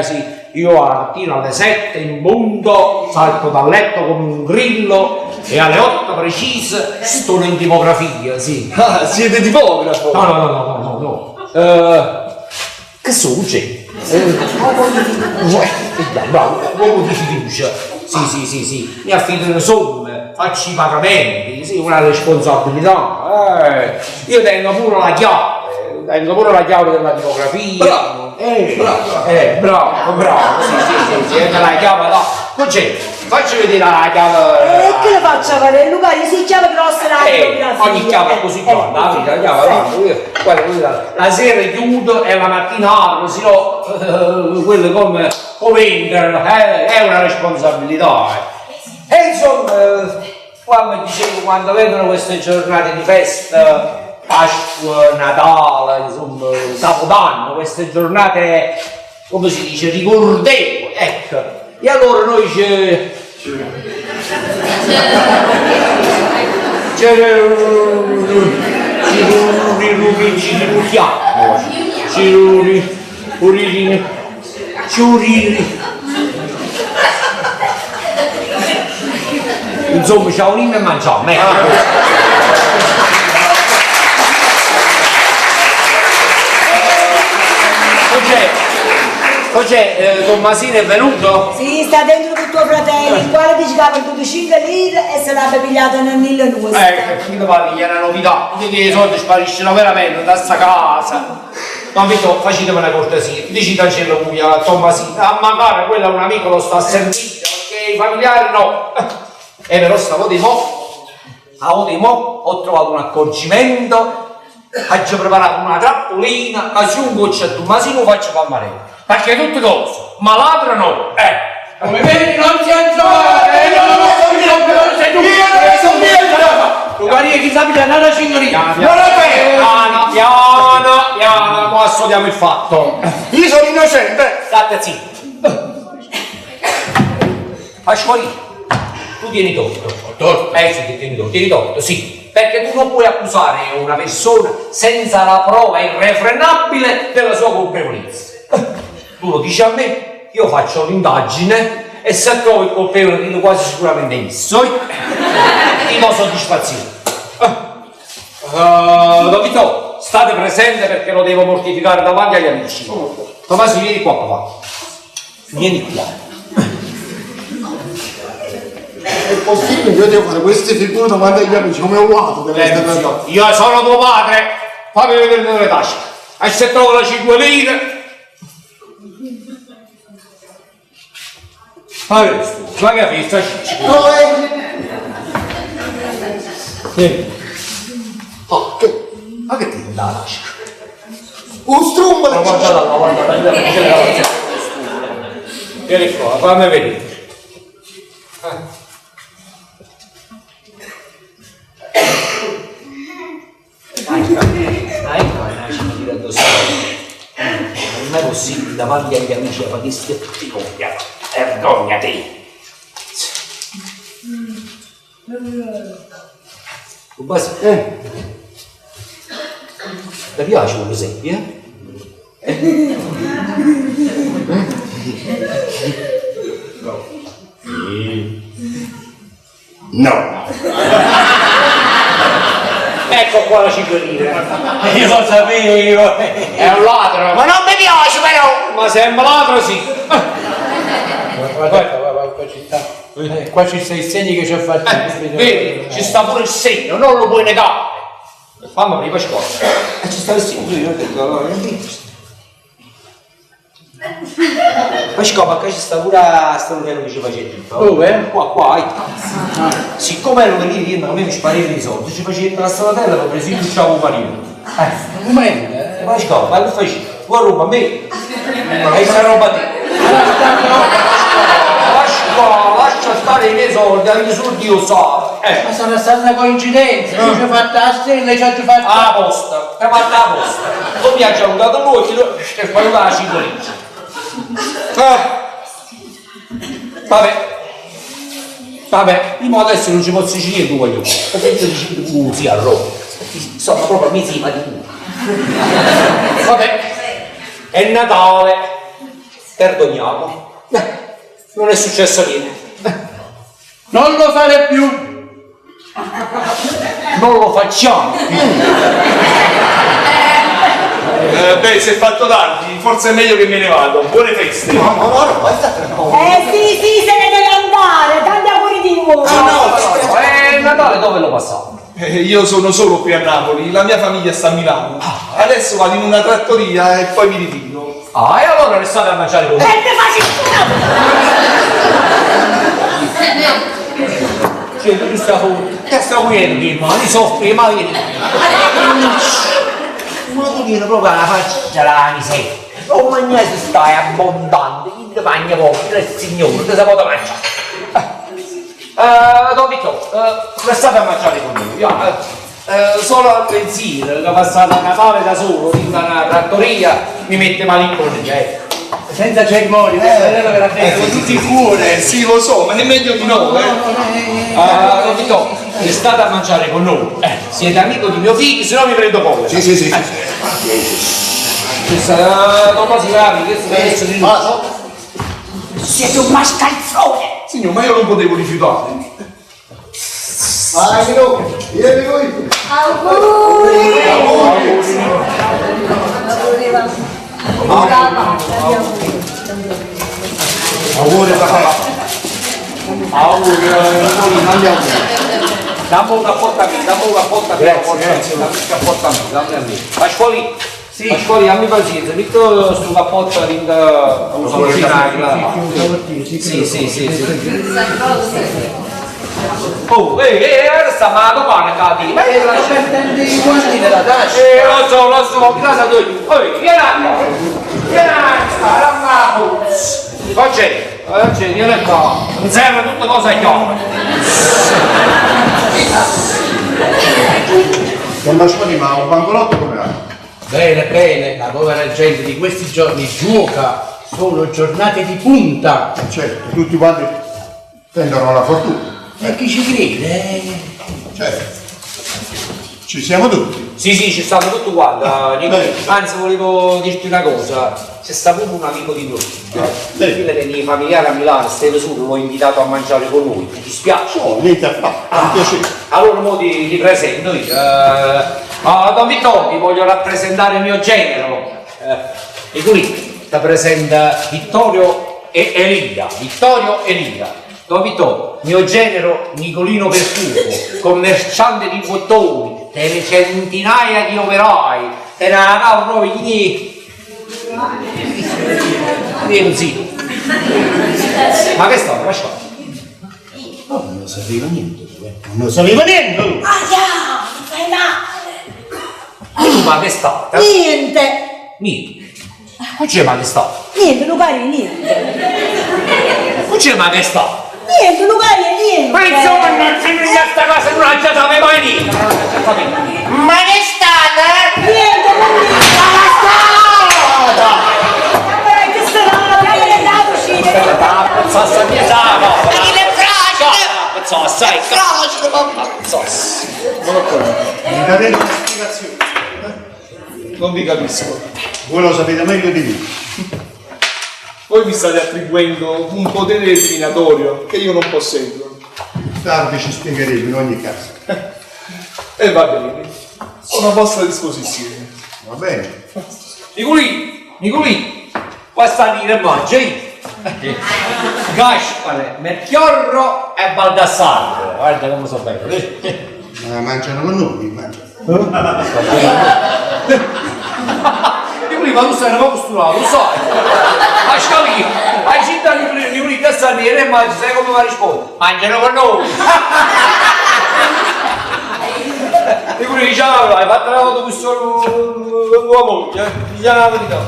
sì, io alla mattina alle 7 in punto salto dal letto come un grillo e alle 8 precise sto in tipografia, sì. Ah, siete tipografo? No, no, no, no, no, no. Che succede? Bravo, uomo di fiducia. Sì, sì, sì, sì. Mi affido le somme, faccio i pagamenti, sì, una responsabilità. Io tengo pure la chiave, tengo pure la chiave della tipografia. Bravo, bravo. Bravo, bravo, sì, sì, sì, sì, è la chiave là. Concetto, facci vedere la chiave. E che le faccio fare? Luca, io si chiave grossa la tipografia. Ogni chiave è così grande, la vita, la chiave, la, guarda, guarda, la sera chiudo e la mattina apro, se no, quello come entrano, è una responsabilità. E insomma, quando dicevo, quando vengono queste giornate di festa, Pasqua, Natale, insomma, Capodanno, queste giornate, come si dice, ricordevoli, ecco. E allora noi ci... ci ci ricordiamo, ci insomma, c'è un inno e mangiamo, ecco. Cos'è, Tommasino è venuto? Sì, sta dentro con tuo fratello, il quale dice che ha perduto 5 lire e se l'ha pigliata nel mille nuovo. Che mi pare che è una novità, che i soldi spariscono veramente da sta casa. Ma Vito, facetemi una cortesia, dicitacelo voi a Tommasino, ah, magari quello è un amico lo sta a sentire, perché i familiari no. E però stavolta mo, stavolta mo ho trovato un accorgimento, ho preparato una trappolina, ma se un goccio a Tommasino lo faccio fare male. Perché tutte cose, ma ladro no, eh. Come vedi non si trovare! Io non ho sei tu! Io non so niente! Lucaria, chi sa pigliare una signorina? Piano, piano, piano, piano, mo assodiamo il fatto. Io sono innocente! State zitto. Pasqualino, tu tieni torto. Ho torto? Eh sì, che tieni torto, tieni torto, sì. Perché tu non puoi accusare una persona senza la prova irrefrenabile della sua colpevolezza. Tu lo dici a me, io faccio l'indagine e se trovo il colpevole dico quasi sicuramente esso, ti do soddisfazione. Don Vito, state presente perché lo devo mortificare davanti agli amici. Tommaso, vieni qua, papà. Vieni qua. È possibile che io devo fare queste figure davanti agli amici come un lato deve essere Eh, Io sono tuo padre, fammi vedere nelle tasche. E se trovo le 5 lire. Ma che ma che fai? Stai No, eh. Sì. Oh, che... Ma che ti La tasca. Un strumbolo! Ma guarda là, guarda là, guarda là. Vieni qua, fammi vedere. Ah, ecco, una ci tira addosso. Non è possibile davanti agli amici a fare queste vergogna. Vergognati. Basi, eh. Ti piace un esempio, eh? No! Ecco qua la 5 lire. Io lo sapevo! È un ladro. Ma non mi piace però! Ma sembra ladro sì. Guarda, guarda, guarda, qua ci sta. Qua ci sta il segno che ci ha fatto. Vedi, ci sta pure il segno, non lo puoi negare. Fammi prima scuola. E ci sta il segno, io ho detto, allora, Pasquale, ma qua ci sta pure la stamattina che ci faceva tutto. Dove? Qua, qua, ecco. Siccome ero lì, io a me mi sparivano i soldi, ci faceva la stamatella per esempio c'avevo marito. Un momento, eh. Pasquale, ma che fai? Tu ruba a me? E se roba a te. Pasquale, lascia stare i miei soldi, anche solo Dio sa. Ma sarà stata una coincidenza, io ci ho fatto la stella e ci ho fatto... La posta, ti ha fatto la posta. Tu mi hai già dato l'occhio, ti è sparita la cingolina. Vabbè. Vabbè, io adesso non ci posso dire niente, voglio. Perché io dici tu sì a Roma. Insomma, proprio mi si fa di culo. Vabbè, è Natale. Perdoniamo. Non è successo niente. Non lo fare più! Non lo facciamo. Beh, si è fatto tardi, forse è meglio che me ne vado. Buone feste! No, no, no, no, state no. Eh sì, sì, se ne deve andare, tanti auguri di nuovo. No, no, no, Natale dove lo passiamo? Io sono solo qui a Napoli, la mia famiglia sta a Milano. Adesso vado in una trattoria e poi mi ritiro. Ah, e allora restate a mangiare con me. E te faccio Cioè, tu stai fuori, sta qui, ma mi soffri, ma vieni. Ma tu tieni proprio la faccia la miseria. Non mangiare se stai abbondante, chi ti mangia poco, il signore, ti sa poter mangiare. Don Vito, restate a mangiare con noi. Solo al pensiero che passate a Natale da solo in una trattoria mi mette malinconia, ecco. Senza cerimonie, questo è vero che l'ha detto con tutto il cuore. Sì, lo so, ma è meglio di no, eh. Don Vito, restate a mangiare con noi. Siete amico di mio figlio, se no mi prendo collera. Sì, sì, sì, sì. Questa Don Basile, che sta adesso di Ah, Siete un mascalzone. Signor, ma io non potevo rifiutare. Vai, Mino, vieni qui. Auguri! Auguri. Auguri. Auguri. Auguri papà. Auguri, Nicolino, andiamo. Dammi un cappotto a me, dammi un cappotto a me. Grazie, Dammi un cappotto a me, dammi a me. Pasqualì, Pasqualì, abbi pazienza, metti sto cappotto in Sì, sì, sì, sì. Oh, ehi, ehi, ora sta ma la domani cadi. Ma Eh, sto mettendo i guanti nella tasca. Eh, lo so, lo so, casa tu. Ehi, vieni qua. Vieni qua, dammi la puzza. Oggi, oggi, vieni qua. Non serve tutte cose a chiamare. Don Pasquale, ma un bancolotto come va? Bene, bene, la povera gente di questi giorni gioca, sono giornate di punta. Certo, tutti quanti tendono alla fortuna. E chi ci crede? eh? Certo. Ci siamo tutti. Sì, sì, ci stanno tutto quanto. Nico. Bene. Anzi, volevo dirti una cosa. C'è sta pure un amico di noi. Bene. Quello dei miei familiari a Milano, stava solo, l'ho invitato a mangiare con noi. Ti dispiace? No, niente affatto, è un piacere. Allora mo ti, ti presento io. Eh, ah, Don Vittorio, ti voglio rappresentare il mio genero. Eh, e qui ti presenta Vittorio e Elia. Vittorio Elia. Don Vittorio, mio genero Nicolino Percuoco, commerciante di bottoni, per centinaia di operai, te la cavo proprio gli... Niente, sì. Ma che sta? Ma sta? No, non sapevo niente tu, eh. Non sapevo niente tu. Aia, mi fai male. Ma che sta? Niente, Niente. Non c'è ma che sta? niente, Lucario, niente. Non c'è ma che sta? Niente, Lucario, niente. Ma insomma non c'è questa cosa, non la sapevo mai niente. Non la sapevo. Ma che state? Niente, non niente. Ma che strano, che è andato uscire. Pazzossa mia no. Ma che le fragile! Pazzossa, ecco. Fragile, mamma! Pazzossa. Mi date una spiegazione. Non vi capisco. Voi lo sapete meglio di me. Voi mi state attribuendo un potere eliminatorio che io non posseggo. Più tardi ci spiegheremo in ogni caso. E va bene, sono a vostra disposizione. Va bene? Nicolì, Nicolì, qua stanno i re magi. Gaspare, Melchiorro e Baldassarre. Guarda come sono belli. Ma mangiano con noi, mangiano. Nicolì, ma tu stai un po' costurato, lo sai. Pasqualì, a città di Nicolì, che stanno i re magi, sai come va a rispondere? Mangiano con noi. Nicolì, diciamo, hai fatto la foto con solo tua moglie, eh? Diciamo la verità.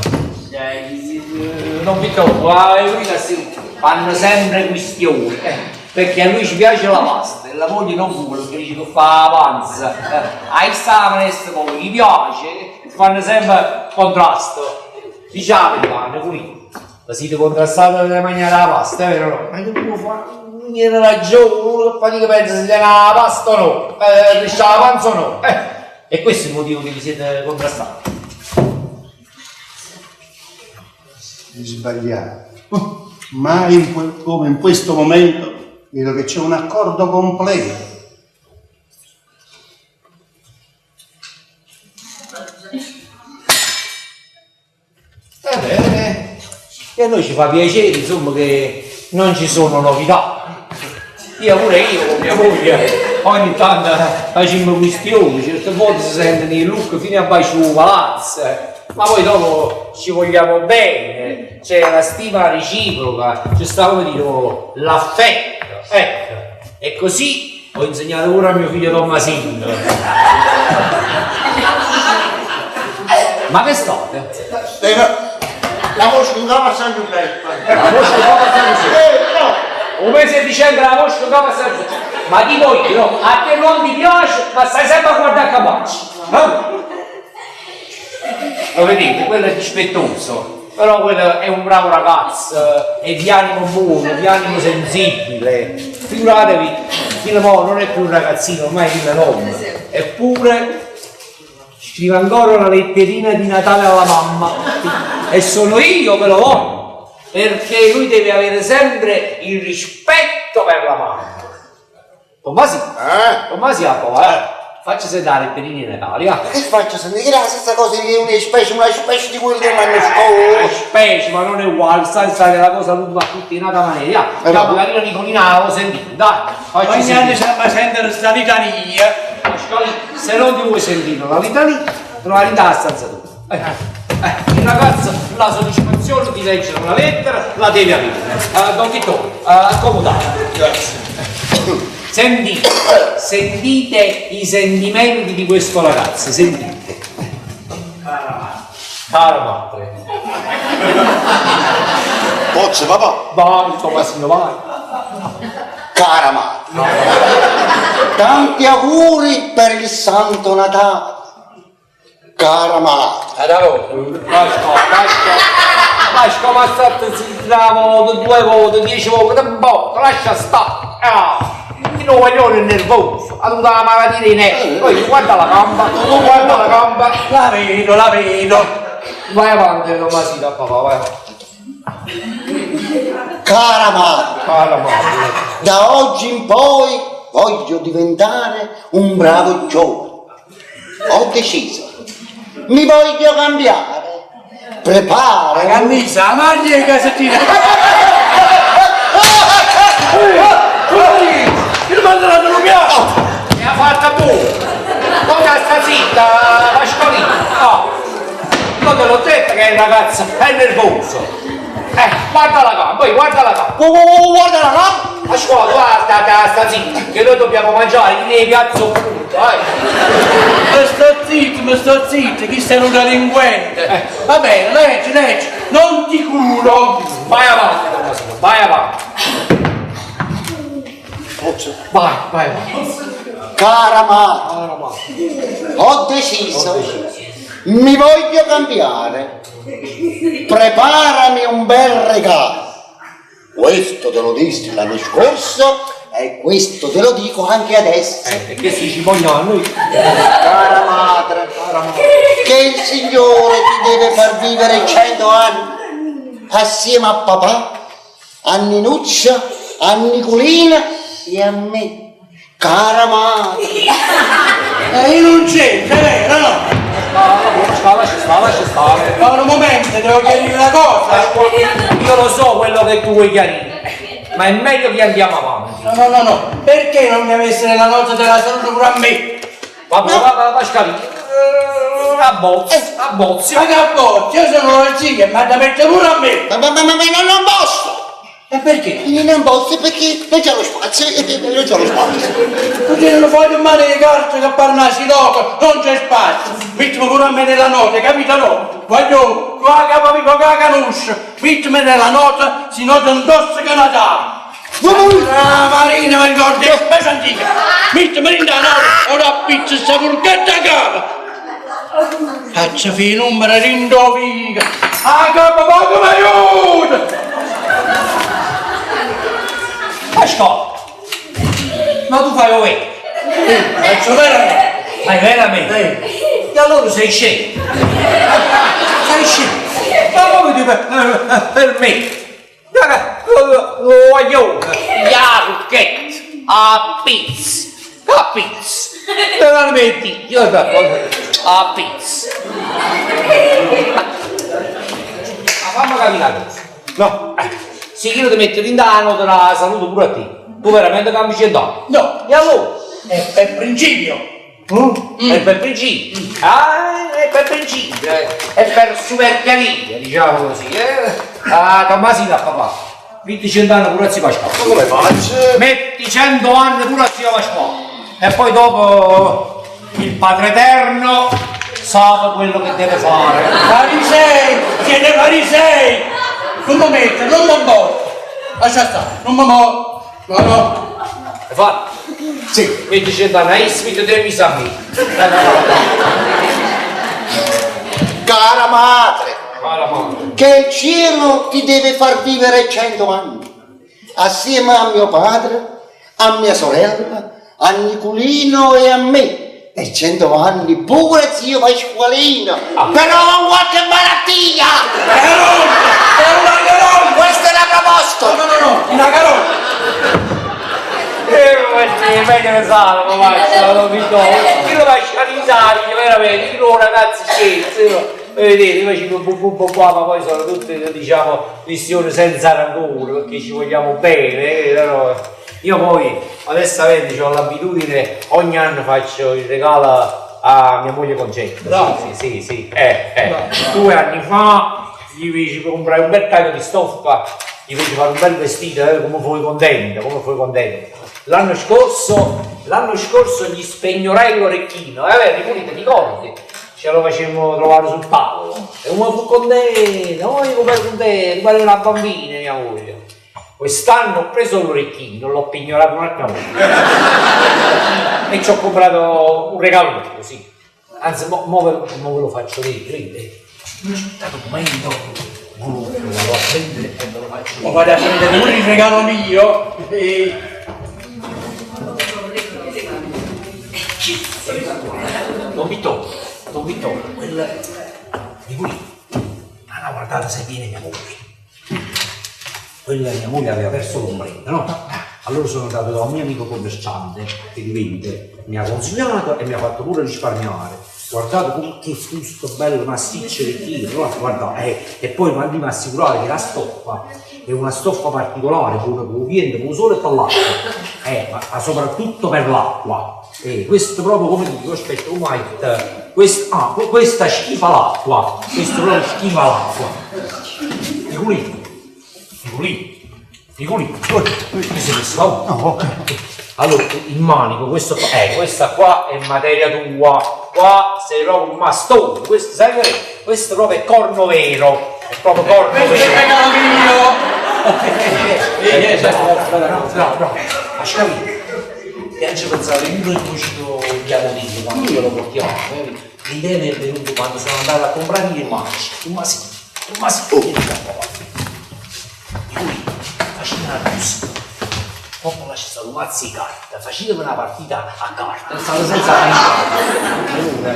Non mi tocco, a Nicolì si fanno sempre questioni, eh, perché a lui ci piace la pasta e la moglie non vuole, perché dice che fa la panza. Eh, ai sta poi gli piace, fanno sempre contrasto. Diciamo, Nicolì, ma siete contrastati per mangiare la pasta, è vero o no? Ma che può fare? Non era ragione, uno che fatica pensa se tiene la pasta o no, eh, se c'ha la panza o no. Eh, e questo è il motivo che vi siete contrastati. Sbagliato. Mai in que- come in questo momento vedo che c'è un accordo completo. Eh beh, e a noi ci fa piacere, insomma, che non ci sono novità. Io pure io con mia moglie ogni tanto facciamo questioni, certe volte si sentono i look fino a bacio il palazzo, eh. ma poi dopo ci vogliamo bene, c'è la stima reciproca, c'è sta come dire oh, l'affetto, ecco. E così ho insegnato pure a mio figlio Tommasino. Ma che state? Eh, no. La voce non va a San Giuseppe. La voce non va a San Giuseppe. Eh, no. Un mese di dicembre la voce non va a San Giuseppe. Ma dico io, no, a te non ti piace, ma stai sempre a guardare Capaci. Eh? Lo vedete, quello è dispettoso, però quello è un bravo ragazzo, è di animo buono, di animo sensibile. Figuratevi, fino a mo non è più un ragazzino, ormai è un uomo. Eppure scrive ancora la letterina di Natale alla mamma e sono io che lo voglio, perché lui deve avere sempre il rispetto per la mamma. Tommasi, Eh? Tommasi a papà, eh? Facci sentire 'a letterina 'e Natale, ja. Che faccio sentire? Che è la stessa cosa che una specie, una specie di quello dell'anno Una scorso. specie, ma non è uguale, sai, sai, la cosa lunga a tutti in un'altra maniera. Ja, ja, magari Nicolina la sentire, dai, facci Ogni anno sentire. stiamo a sentire sta litania. Pasquale, se non ti vuoi sentire la litania, trova in la stanza tua. Il ragazzo la soddisfazione di leggere una lettera la deve avere. Don Vittorio, accomodate. Grazie. Sentite, sentite i sentimenti di questo ragazzo, sentite. Cara madre. Pozzo, papà. Vai, Tommasino, vai. Cara madre. Tanti auguri per il Santo Natale. Cara madre. Pasqua, Pasqua, Pasqua, ma state zitta una volta, due volte, 10 volte, un po', lascia stare. Ah, il guaglione è nervoso, ha avuto la malattia dei nervi. Poi guarda la gamba, guarda la gamba. La vedo, la vedo. Vai avanti, Tommasino, papà, vai avanti. Cara madre. Cara madre. Da oggi in poi voglio diventare un bravo giovane. Ho deciso. Mi voglio cambiare. Prepara. La camisa, la maglia e il casettino. Il mandato lo piace. Mi ha fatta buona. Cosa sta zitta, Pasqualino? No. Io te l'ho detto che il ragazzo è nervoso. Guarda la gamba, poi guarda la gamba. Guarda la gamba. Pasquale, guarda, sta zitta, che noi dobbiamo mangiare, ne piazzo punto, eh. Mi sto zitto, mi sto zitto, chi sei un delinquente. Va bene, leggi, leggi, non ti curo. Vai avanti, Tommasino, vai avanti. Posso? Vai, vai avanti. Cara madre, Cara madre. ho deciso, mi voglio cambiare. Preparami un bel regalo. Questo te lo dissi l'anno scorso e questo te lo dico anche adesso. E che si ci vogliono a noi? Cara madre, che il Signore ti deve far vivere 100 anni assieme a papà, a Ninuccia, a Nicolina e a me. Cara madre. E io non c'entro, è vero, no? Sta, lascia stare, lascia stare. Ma un momento, devo chiarire una cosa. Io lo so quello che tu vuoi chiarire, ma è meglio che andiamo avanti. No, no, no, no, perché non deve essere la nota della salute pure a me? Vabbè, va, va, Pasquale, abbozzi, abbozzi. Ma che abbozzi, io sono la zia, ma da mettere pure a me. Ma, ma, ma, ma, ma non posso! E perché? Io non posso perché non c'è lo spazio, non c'è lo spazio. Tu tieni lo foglio in mano di carta che parla si loco, non c'è spazio. Mettimi pure a me nella nota, capito no? Voglio, qua capo mi che la conosco, mettimi nella nota, si nota intossica Natale. Ah, Marina, mi ricordo, è specie antica. Mettimi nella nota, ora appiccio sta porchetta a capo. Faccia fi numero rindovica. A capo poco mi aiuta! Pasquale, ma tu fai ovvero? Faccio veramente. Fai veramente? E allora sei scemo. Sei scemo. Ma come ti permetti? Lo guaglione, la rocchetta, a pizza, a pizza. Te la metti, io a pizza. Ma fammi capire una cosa. No, se io ti metto in danno, te la saluto pure a te. Tu veramente cambi cent'anni? No. E allora? È per principio. È per principio. Ah, è per principio, è per superchiaria, diciamo così. Ah, Tommasino, papà. Metti 100 anni pure a zio Pasquale. Ma come faccio? Metti 100 anni pure a zio Pasquale. E poi dopo il Padre Eterno sa quello che deve fare. Farisei, siete farisei! Non mi metto, non mi botto. Lascia stare, non mi muovo. No, no. Hai fatto? Sì. Metti 100 anni a Ismi, te devi a me. Cara madre, Cara madre. che il cielo ti deve far vivere 100 anni, assieme a mio padre, a mia sorella, a Nicolino e a me. E 100 anni pure zio Pasqualino, però con qualche malattia! Caronna! È una caronna! Questa è la proposta! No, no, no, una caronna! E meglio ne sale, ma faccio, lo dico. Io lo faccio all'Italia, veramente, io lo ragazzi scherzo, io, vedete, io facevo bu bu bu qua, ma poi sono tutte, diciamo, questioni senza rancore, perché ci vogliamo bene, però io poi, onestamente, ho l'abitudine, ogni anno faccio il regalo a mia moglie Concetta. Sì, sì, sì. 2 anni fa gli feci comprare un bel taglio di stoffa, gli feci fare un bel vestito, come fui contento, come fui contento. L'anno scorso gli spegnorai l'orecchino, vabbè, ripulito, ti ricordi? Ce lo facemmo trovare sul tavolo. E come fu contento, oh, come ero contento, pare una bambina mia moglie. Quest'anno ho preso l'orecchino, l'ho pignorato un'altra volta. E ci ho comprato un regalo così. Anzi, mo ve lo faccio vedere, vedi? Aspettate un momento, mo lo vado a prendere e ve lo faccio vedere. Ma vado a prendere pure il regalo mio. Don Vittorio, Don Vittorio, quel di qui, ma no, guardate se viene mia moglie. Quella mia moglie aveva perso l'ombrello, no? Allora sono andato da un mio amico commerciante che vende, mi ha consigliato e mi ha fatto pure risparmiare. Guardate come che fusto bello massiccio che tiro, no? Guardate, e poi mi ha assicurato che la stoffa è una stoffa particolare, pure con il vento, con il sole e con l'acqua, ma soprattutto per l'acqua. Questo proprio come dico, aspetta, white, questa schifa l'acqua, questo proprio schifa l'acqua. Nicolì, Nicolì, Nicolì, mi sei messo la No, ok. Allora, il manico, questo qua, questa qua è materia tua, qua sei proprio un mastone, questo, sai che è? Questo proprio è corno vero, è proprio corno Questo è il vero. regalo mio! No, no, ma capito? E anche pensare, io non cucino il diavolino, quando io lo portiamo, l'idea mi è venuta quando sono andato a comprare il macio, un masino, un masino, oh. Di cui facendo una cosa, dopo lascia stare un mazzo di carta, facetemi una partita a carta, stavo senza niente. Allora,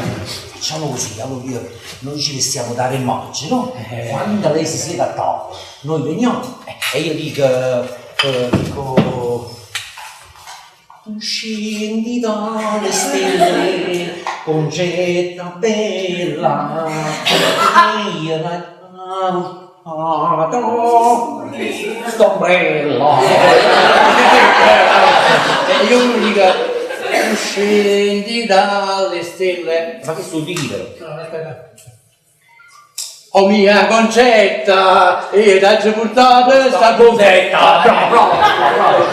facciamo così, allora io, noi ci vestiamo da re magi, no? Quando lei si siede a tavola, noi veniamo e io dico, tu scendi dalle stelle, Concetta bella, io la amo. Sto ombrello. E io mi dico, tu scendi dalle stelle. Ma che sto dire? No, aspetta. Oh mia Concetta, io ti ho portato sta Concetta, bravo, bravo, bravo.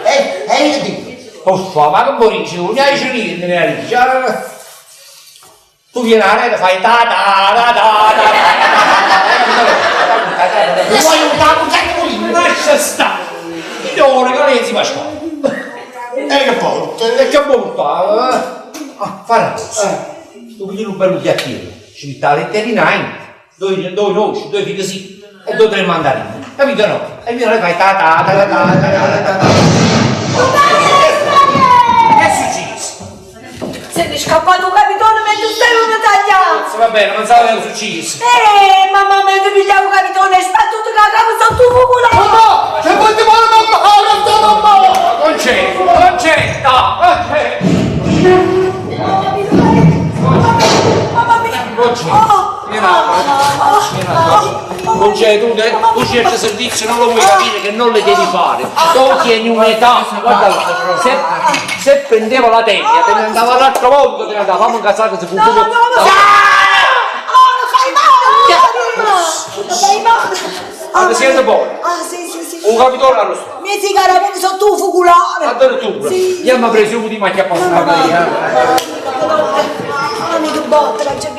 E io dico. Uffa, ma che vuoi dire? Non hai niente, ne dici. Tu vieni a rete, fai ta ta ta ta ta. Mi vuoi aiutare un sacco di Lascia stare! Io devo regalare si Pasquale. E che porta? E che porta? Ah, fai una cosa. Tu pigli un bello piattino, ci metti la letterina in, due noci, due fichi sì, e 2 o 3 mandarini. Capito no? E viene e fai ta ta ta ta ta ta ta ta. Che è successo? Se ne è scappato un capitone mentre stavano tagliando! Sì, va bene, non sapevo che è successo! Mamma mia, ti pigliavo un capitone e sbattuto la capo sotto il culo! Mamma! Se vuoi ti vuole mamma! Ora sta mamma! Concetta! Concetta! Concetta! Mamma mia! Concetta! Vieni a Concetta, tu certi servizi non lo vuoi capire che non le devi fare. Tu tieni un'età, guarda là, se prendeva la teglia, te ne andava all'altro mondo, te ne andava, fammi incazzare che si fu No, no, no! Oh, lo fai male! Lo fai male! Ah, ti siete buoni? Ah, sì, sì, sì. Un capitolo allo stato. Mi si carabini sotto il focolare! Addirittura? Sì. Io mi ho preso un di macchia a No, no, no, posto. no, no, no, che botta, non c'è più.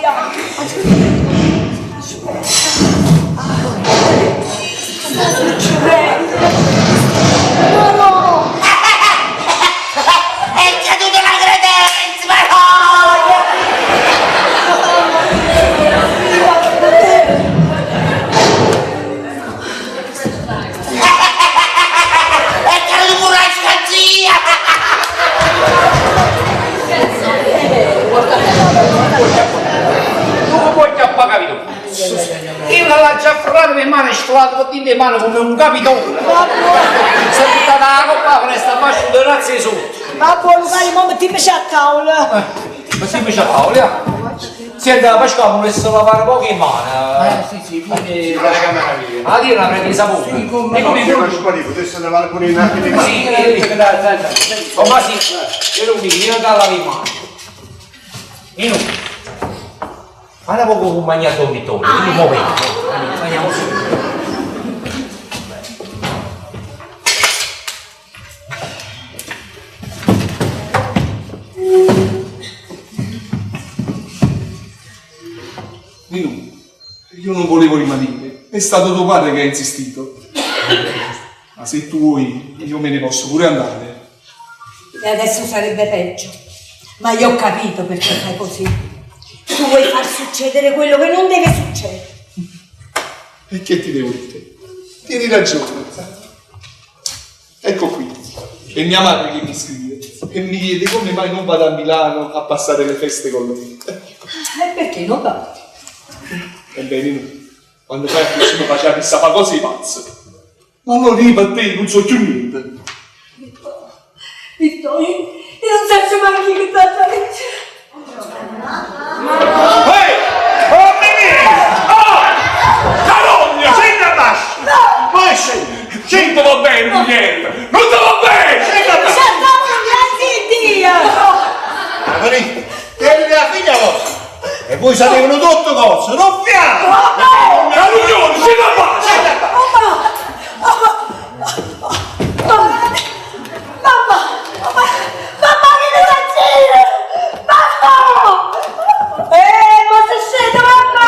Sta succedendo? No, no! È caduta la credenza, ma no! È caduta pure la scazzia! Tu puoi chiappare, capito? Io l'ho già afferrato per mano e sfolato con le mani come un capitone. jettato 'a coppa 'a fenesta abbascio 'o terrazzo 'e sotto. Va buono, Luca, mo mettimmece a tavola. Mettimmece a tavola, ja. Siente, Pasquale, vulesse lavare poco 'e mane. Eh, sì, sì, pure la camera mia. Ah, tieni una prenda 'e sapone. Sì, come E come Sì, Pasqualino, potesse lavare pure in archi di mano. Sì, Oh, ma sì, io non mi io non lavo 'e mani. Nino, fai un poco compagnia a Don Vittorio, io mo vengo. Andiamo su. Nino, io non volevo rimanere, è stato tuo padre che ha insistito. Ma se tu vuoi, io me ne posso pure andare. E adesso sarebbe peggio. Ma io ho capito perché fai così. Tu vuoi far succedere quello che non deve succedere. E che ti devo dire? Tieni ragione. Ecco qui, è mia madre che mi scrive e mi chiede come mai non vado a Milano a passare le feste con lei. E perché non va? Ebbene, no. Quando fai così mi faceva chissà fa cose pazze. Ma allora io per te non so più niente. Vittorio, io non so manco che sta facendo. Ehi! Oh, mi Oh! Carogna! Scendi a basso! Poi scendi! Non ti va bene, niente! Non ti va bene! Scendi a basso! Grazie a Dio! Venite, che è la figlia vostra! E voi sapevano tutto cosa, non fiamo! Caruglione, scendi a basso! Scendi a basso! Mamma! Mamma! Mamma che ne faccio? Mamma! Ma se scende mamma!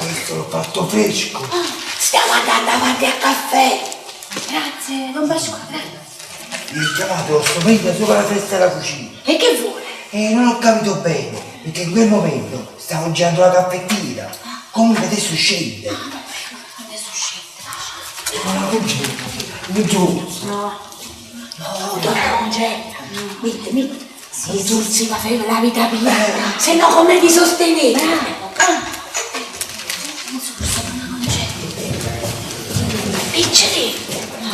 Questo l'ho fatto fresco. Stiamo andando avanti a caffè. Grazie, don Pasquale. Mi ho chiamato lo strumento sopra la testa della cucina. E che vuole? E non ho capito bene, perché in quel momento stavo girando la caffettiera. Comunque adesso scende. Adesso scende. Ma non c'è, non c'è. No. No, donna Concetta. Metti, metti. Si sì, ma fai la vita piena. Se no come vi sostenete? Ah. Non so, donna Concetta. Piccoli,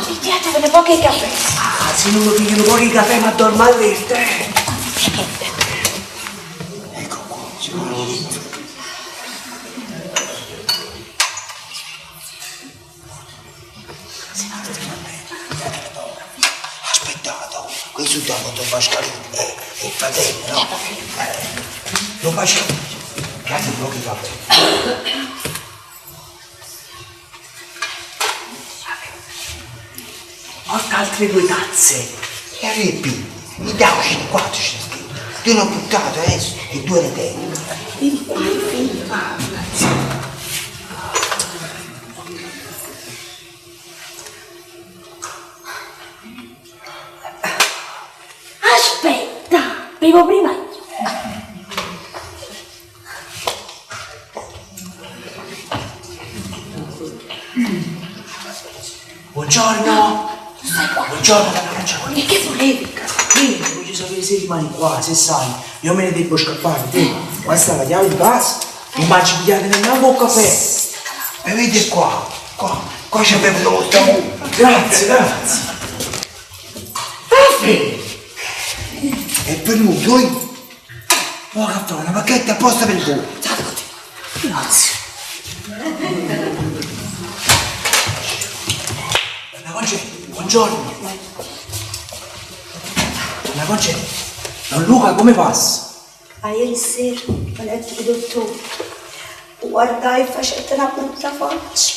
pigliatevene pochi caffè. Ah, se non lo pigliano pochi caffè ma dormo all'erta, eh. Ecco qua, sicuramente. Aspettate, questo dopo Don Pasqualino e il fratello, no? Don Pasqualino, piate pochi caffè. Porta altre due tazze. E arrivi, mi dà 4 c'è scritto. Due ne ho buttate adesso e due ne tengo. Vieni qua, figlio. Aspetta, bevo prima io. Buongiorno. Buongiorno, buongiorno. E che volevi? Niente, voglio sapere se rimani qua, se sai. Io me ne devo scappare, te. Questa è la chiave di casa. Nun m'aggio pigliato nemmanco 'o cafè. Bevete qua, qua, qua c'è bevuto molto amore. Grazie, grazie. Raffi! È venuto, oi? Mo caffè, una bacchetta apposta per voi. Grazie. Donna Concetta, buongiorno. Donna Concetta, don Luca come passa? Aieri sera venette 'o dottore, 'o guardaje e facette na brutta faccia.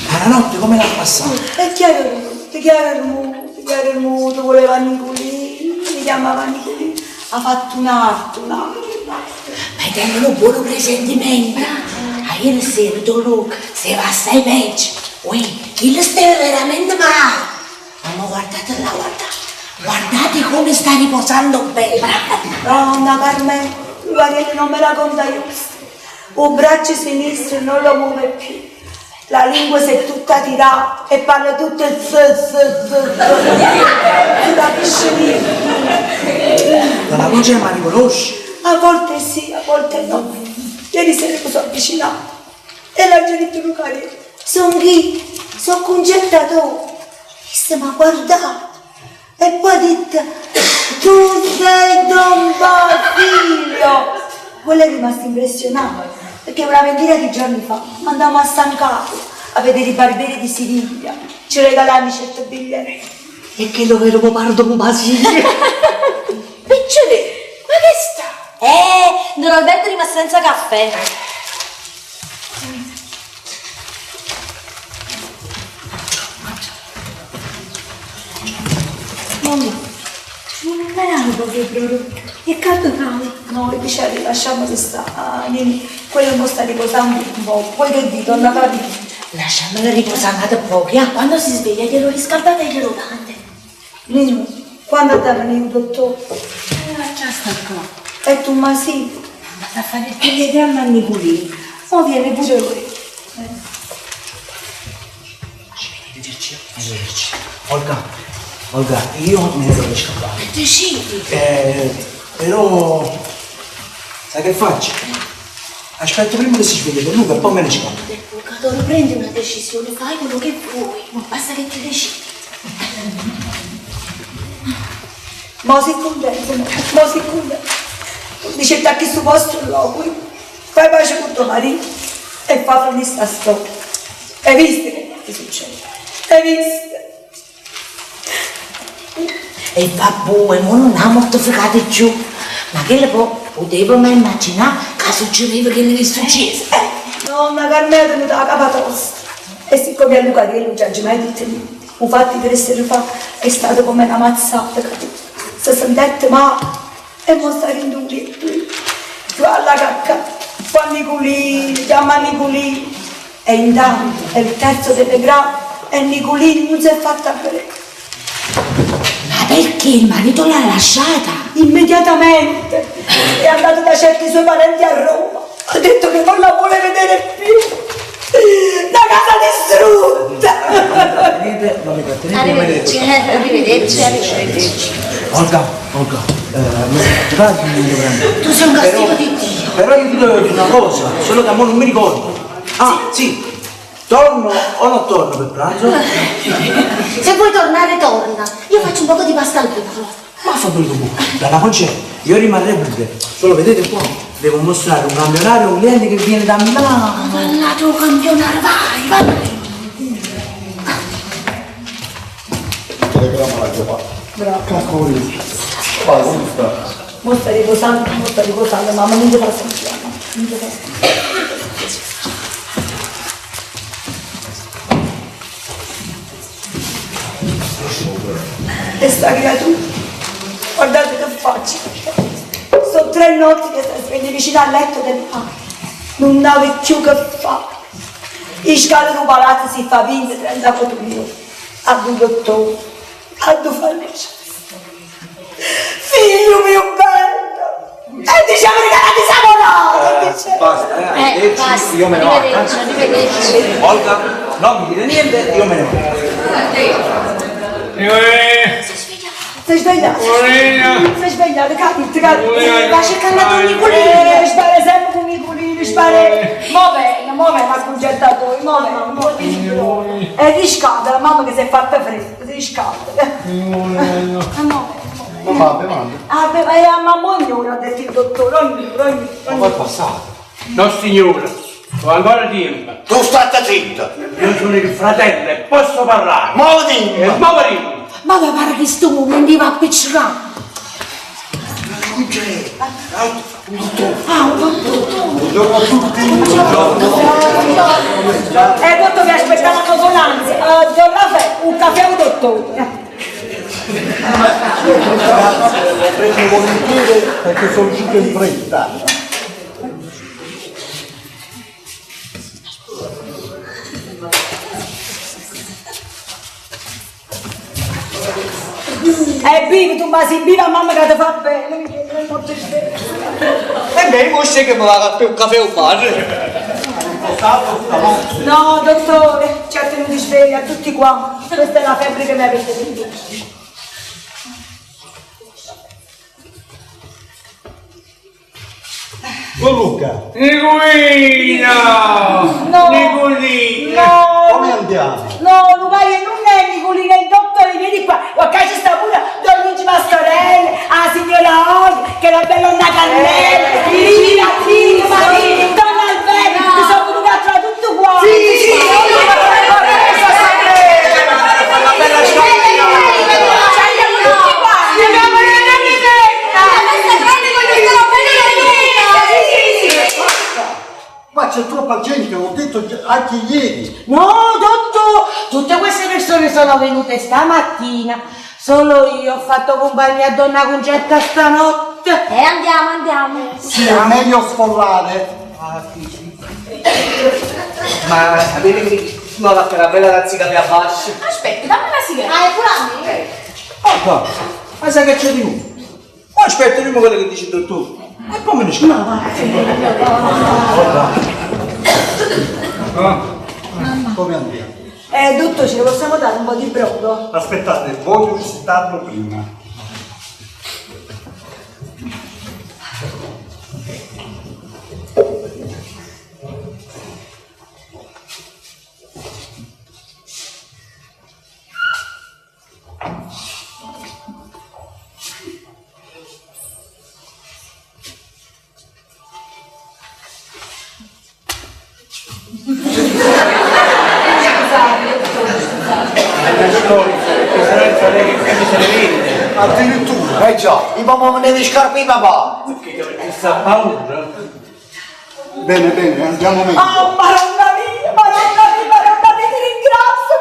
Ma la notte come l'ha passata? E chi era muto, chi era muto, chi era muto, voleva Niculino, mi chiamava Niculino, ha fatto un'arte, un'arte, un'arte. Ma tengo nu buono presentimento. Aieri sera don Luca steva assai peggio. Uè, chillo steva veramente male. Ma guardate là, guardate. Guardate come sta riposando bene. Donna Carmen, guarda non me la conta giusta. O braccio sinistro non lo muove più. La lingua si è tutta tirata e parla tutto il z z z z. Non capisce niente. Donna Concetta ma riconosce? A volte sì, a volte no. Ieri sera mi sono avvicinata e l'ha detto Lucaria. Sono chi? Sono Concetta tu. Isso m'ha guardato e poi ha detto tu sei Don Basilio. Quello è rimasto impressionato perché una ventina di giorni fa andammo a San Carlo a vedere i barbieri di Siviglia. Ci regalammo certi biglietti. E che lo vero papà Don Basilio. Piccioli, ma che sta? Don Alberto è rimasto senza caffè. Mamma, non è algo che prodotto. E che fai? No, dice, lasciamo stare. Quello non sta riposando un po'. Poi che dito, donna capito. Lasciamola riposare un poco, eh? Quando si sveglia glielo riscaldate e glielo date. Nino, quando te veniva il dottore? Già sta qua. E tu ma sì. Andate a fare il telegramma a Nicolino. Mo viene pure lui. Arrivederci, arrivederci. Olga, Olga, io me ne devo scappare. Decidi. Però, sai che faccio? Aspetto prima che si sveglia Don Luca e poi me ne scappo. Luca, tu prendi una decisione, fai quello che vuoi, basta che ti decidi. Mo si contento, mo si contento. Dice a chi su posto là, fai pace con tuo marito e fa finire sta storia. Hai visto che ti succede? Hai visto? E vabbè, mo non ha mortificato giù. Ma che le può, potevo mai immaginare che succedeva quello che è successo? Nonna Carmela è venuta la capa tosta. E siccome a Luca che non ci ha mai detto niente, un fatto di 3 sere fa è stato come una mazzata, capito? Si sentette male e mo sta rindurito. Va alla cacca, fa Nicolino, chiama Nicolino. E intanto è il terzo telegramma e Nicolino non si è fatta vedere. Ma perché il marito l'ha lasciata? Immediatamente è andato da certi suoi parenti a Roma. Ha detto che non la vuole vedere più. La casa distrutta. Niente, non mi trattenete, io me ne devo Arrivederci, scappare. arrivederci, arrivederci. Olga, Olga, mi sono fatto mi devo andare. Tu sei un castigo di Dio. Però io ti devo dire una cosa, solo che a mo non mi ricordo. Ah, sì, torno o non torno per pranzo? Se vuoi tornare, torna. Io faccio un poco di pasta al burro. Ma fa quello che vuoi. Dalla Concetta, io rimarrei pure. Solo vedete qua, devo mostrare un campionario a un cliente che viene da Milano. Parlato un campionario, vai, vai. Il telegramma l'ha già fatto. Bravo. Cacchio. Vai, come sta? Mo sta riposando, mo sta riposando, mamma non ti fa sentire, non ti fa sentire. E sta creatura, guardate che faccia. Sono 3 notti che sta sveglia vicino al letto del padre. Non aveva più che fare. In scala del palazzo si fa 20-30 fotografie. A due dottori, a due farmacisti. Figlio mio bello! E diciamo che la siamo nati! Basta, arrivederci, Basta. io me ne vado. Arrivederci, arrivederci. Olga, non mi dire niente, io me ne vado. Si sveglia. Si è svegliato. Si è svegliato, capito, capito. Va cercando a Don Nicolino. Eh, spara sempre con Nicolino, spara. Mo bene, mo bene, ha congettato voi, mo bene, mo bene. E riscalda, la mamma che si è fatta fredda, si riscalda. Ah, mo bene. Mamma, bevanda. Ah, beh, ma è a mamma ognuna, ha detto il dottore, ognuno, ognuno. Ma poi è passato. No signore, ho ancora tempo. Tu state zitto! Io sono il fratello e posso parlare. Muoviti! E muoviti! Ma mi pare che sto momento va a picciocare. Ah, un dottore. Buongiorno a tutti! Eh, dottore, mi aspettava con l'ansia. Don Raffaele, un caffè al dottore. Grazie, lo prendo volentieri perché sono uscito in fretta. E vivi tu, ma si vive a mamma che ti fa bene, mi chiede non ti sveglio. E beh, mo sai che mi vado a un caffè o bar. No, dottore, ci ha tenuti svegli a tutti qua. Questa è la febbre che mi avete venuto. Don Luca, Nicolina! No. Nicolina! No! come andiamo? No, Luca, non è Nicolina, il dottore, vieni qua. Qua ci sta pure Don Luigi Pastorelli, la signora Olga, che è la bella Donna Carmela, Irina, Tino, Marina, Don Alberto, mi sono venuta a trovare tutto qua. Sì, sì, Qua c'è troppa gente, l'ho detto già anche ieri. No, dottore, tutte queste persone sono venute stamattina. Solo io ho fatto compagnia a donna Concetta stanotte. E andiamo, andiamo. Sì, è meglio sfollare. Ma sapete che mi va a fare una bella tazzina di abbascio? Aspetta, dammi una sigaretta. Ah, è pure a me? Oh, ma sai che c'è di nuovo? Aspetta, prima quello che dice il dottore. E poi me ne scappo. Come andiamo? Dottore, ce ne possiamo dare un po' di brodo? Aspettate, voglio visitarlo prima. Addirittura. Eh già, i mamma me ne scarpe papà. Perché sta paura. Bene, bene, andiamo meglio. Oh, madonna mia, madonna mia, madonna mia, ti ringrazio.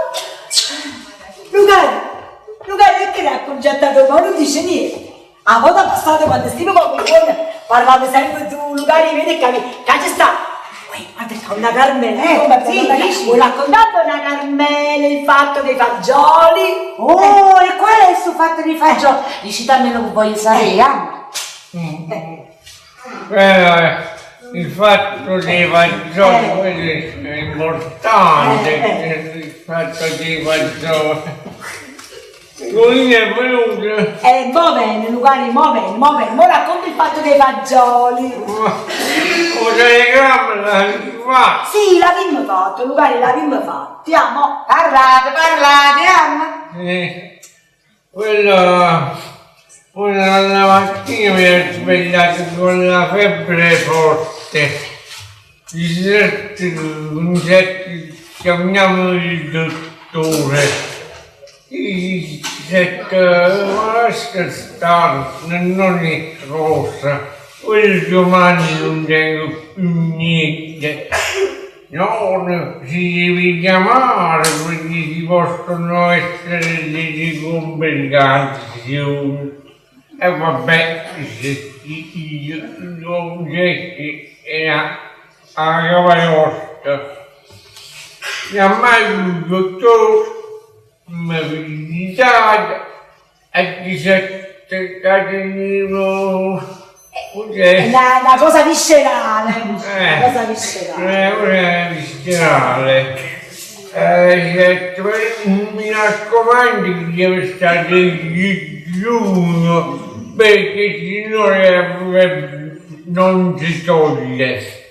Luca, Luca, perché l'ha congettato? Ma non dice niente. A volta passata quando stiamo con qualcuno, parlate sempre tu, Luca, vedi che, che ci sta. Uè, guarda, c'è una Carmela, come sì, donna, dici. vuoi raccontare donna Carmela il fatto dei fagioli? Oh, e qual è il suo fatto di fagioli? Dici dammelo che voglio sapere, ah. Il fatto dei fagioli, quello è importante, il fatto dei fagioli. Lui è venuto, Mo bene, Lucani, mo bene, mo bene, mo racconto il fatto dei fagioli. un telegramma l'ha fatto. Sì, l'abbiamo fatto, Lucani, l'abbiamo fatto. Andiamo. Parlate, parlate, amma. Quello, la mattina mi ha svegliato con la febbre forte. Dissette, chiamiamo il dottore. Dissette, lascia stare, non è cosa. Quel domani non tengo più niente. No, no, si deve chiamare perché ci possono essere delle complicazioni. E vabbè, se io non c'è era a Cavaiosta. Chiamai il dottore, mi ha visitato e disse che tenevo... È una cosa viscerale. Una cosa viscerale. Una viscerale. Mi raccomando che deve stare digiuno perché sennò la febbre non si toglie.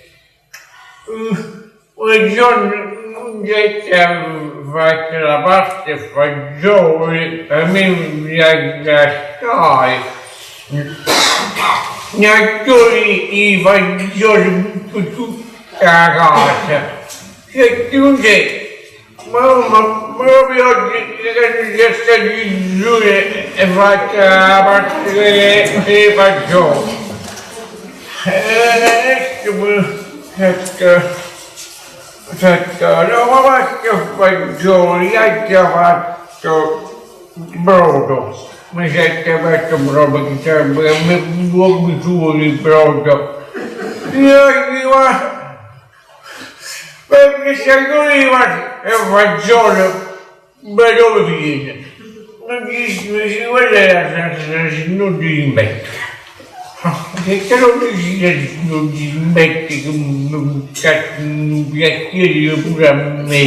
Quel giorno Concetta ha fatto la pasta e fagioli, a me mi piace assai. N'addore 'e fagioli pe tutta 'a casa. Senti Cuncè, ma ma proprio oggi che nun ce sta nisciuno 'e fatto 'a pasta cu 'e fagioli. Certo, no, ma pasta e fagioli, aggio fatto brodo, mi sento fatto brodo, che sarebbe un buon sugo di brodo. Io dico, perché se tu li e fagioli, ma dove viene? Non ci quella è la salsa non ti metto. Se non ti non ti metti un piacere pure a me,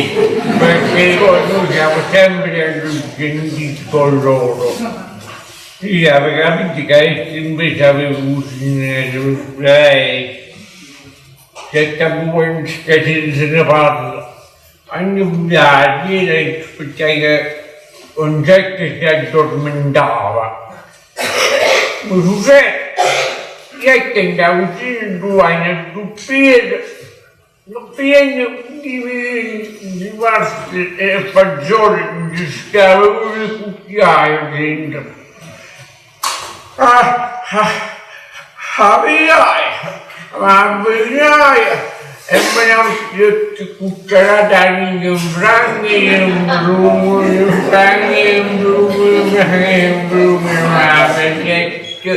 perché poi noi siamo sempre arrugginiti con loro. Sì, aveva capito che invece aveva cucinato, che che se ne parla. Anche ieri perché Concetta si addormentava. Ma Giuseppe jette 'int'a cucina truvaje nu zuppiero nu pieno di pasta e fagioli nce steva pure 'o cucchiaio dentro. Ah ah 'A pigliaje, m' 'a pigliaje e me ne mettette cucchiarate 'a dinto 'nfranche e 'mbruoglio, 'nfranche e 'mbruoglio, 'nfranche e 'mbruoglio, m' 'a facette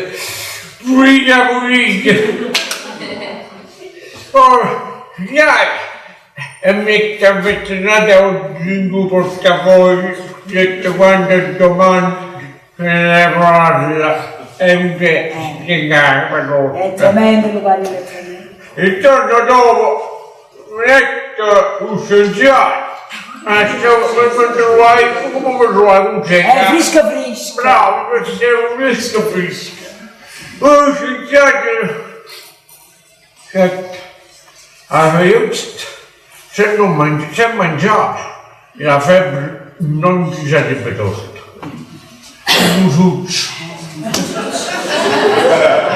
pulita pulita. Poi pigliaje e mette 'a pettenata dint' 'o portafoglio, dicette quanto domande Se ne parla e 'nce spiegava tutto. È tremendo lu parere, è tremendo. Il giorno dopo venette 'o scienziato, ma come trovai, come mi trovai Concetta? Era frisco frisco. Bravo, perché ero frisco frisco. 'O scienziato dicette, se non mangi, se mangiava la febbre non si sarebbe tolta. Nu ciuccio.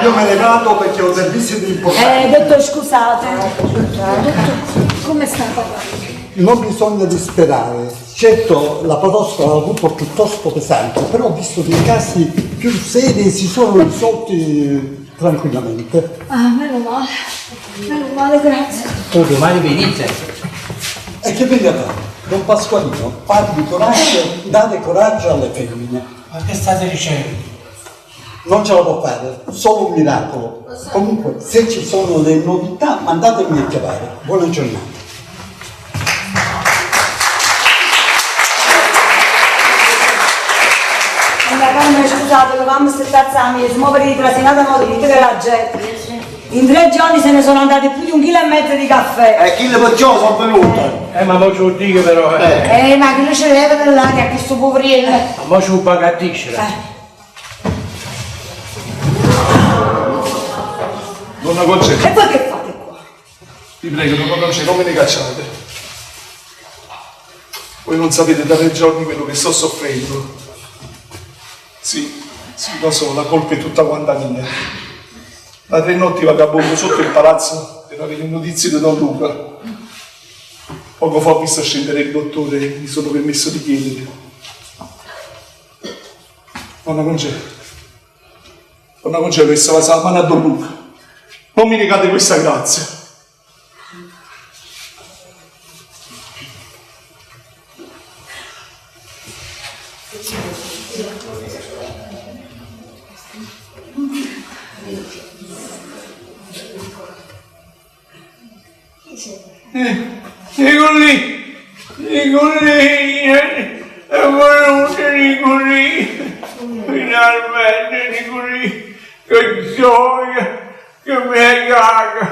Io me ne vado perché ho del visite importanti. Eh, dottor, scusate. Come sta papà? Non bisogna disperare. Certo, la proposta l'ho avuto piuttosto pesante, però ho visto che i casi più seri si sono risolti tranquillamente. Ah, meno male. Meno male, grazie. Oh, domani venite. E che venga a fare? Don Pasqualino, parli coraggio, date coraggio alle femmine. Ma che state dicendo? Non ce la può fare, solo un miracolo. Comunque, se ci sono le novità, mandatemi a chiamare. Buona giornata. Donna Carmen, scusate, dovevamo settarsi a mesa, mo per ritrasinata mo dite che la gente. In tre giorni se ne sono andati più di un chilo e mezzo di caffè. E chille perciò sono venute. Eh, ma mo ce lo dico però, eh. Eh, ma che ce leva nell'aria a questo poverino? Ma mo ce lo paga a dicere. Donna Concetta. E voi che fate qua? Vi prego, donna Concetta, non me ne cacciate. Voi non sapete da tre giorni quello che sto soffrendo. Sì, sì, lo so, la colpa è tutta quanta mia. Da tre notti vagabondo sotto il palazzo per avere notizie di Don Luca. Poco fa ho visto scendere il dottore e mi sono permesso di chiedere. Donna Concetta, donna Concetta, questa va la mano a Don Luca. Non mi negate questa grazia. Nicolì, Nicolì, è venuto Nicolì, finalmente Nicolì, che gioia che mi hai dato.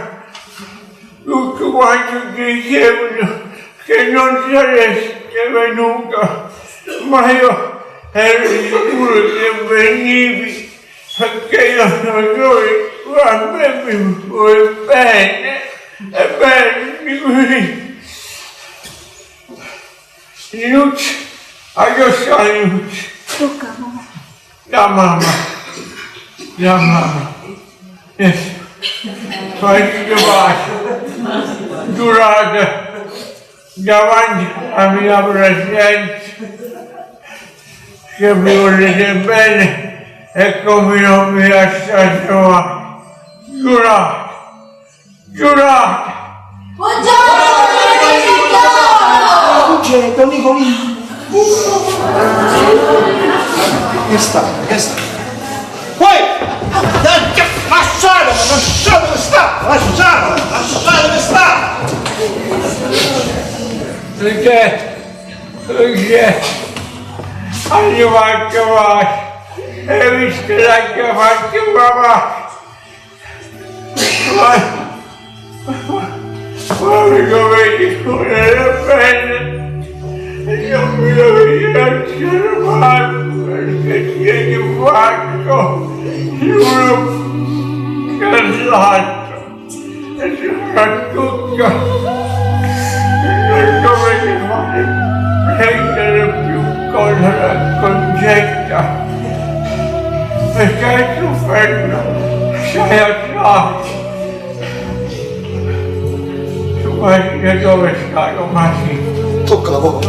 Tutti quanti dicevano che non saresti venuto, ma io. Ero sicuro che venivi perché io sono solo a me mi vuoi bene e bene di qui. Ninuccia, addò sta Ninuccia? Tocca mamma. Da mamma, da mamma. Facite pace, giurate davanti alla mia presenza che mi volete bene e come non mi lasciate mai. Giurate, giurate. Buongiorno, buongiorno! C'è Don Nicolino. Che sta? Che sta? Poi! Lasciatemi, lasciatemi stare! Lasciatemi, lasciatemi stare! Perché, perché hanno fatto male e visto l'hanno fatto papà. Ma, ma mi dovete volere bene e non mi dovete lasciare male perché siete fatto l'uno per l'altro e soprattutto non dovete fare prendere più collera Concetta perché hai sofferto sei assai. Ma dove stai, Tomasi? Tocca la bocca.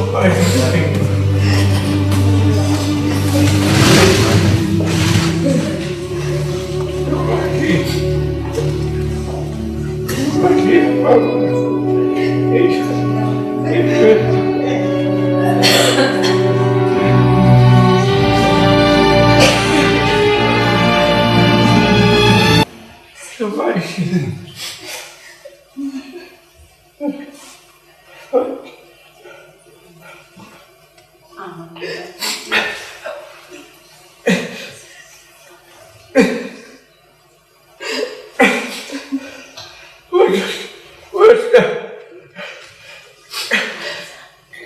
Questa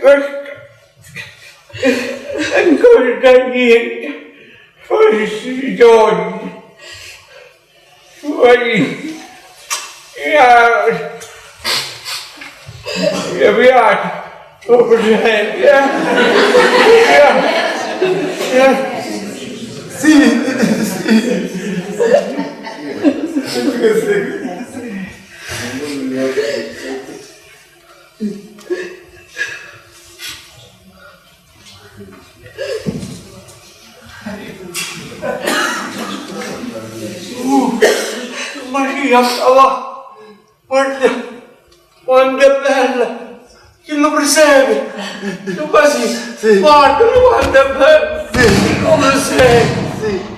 questa è cosa niente forse donne fuori mi piace lo presente Sì, sì. Maria, va, guarda, quanto è bella, che lo presepe, quasi, sì. guarda quanto è bello, sì. lo presepe. Sì.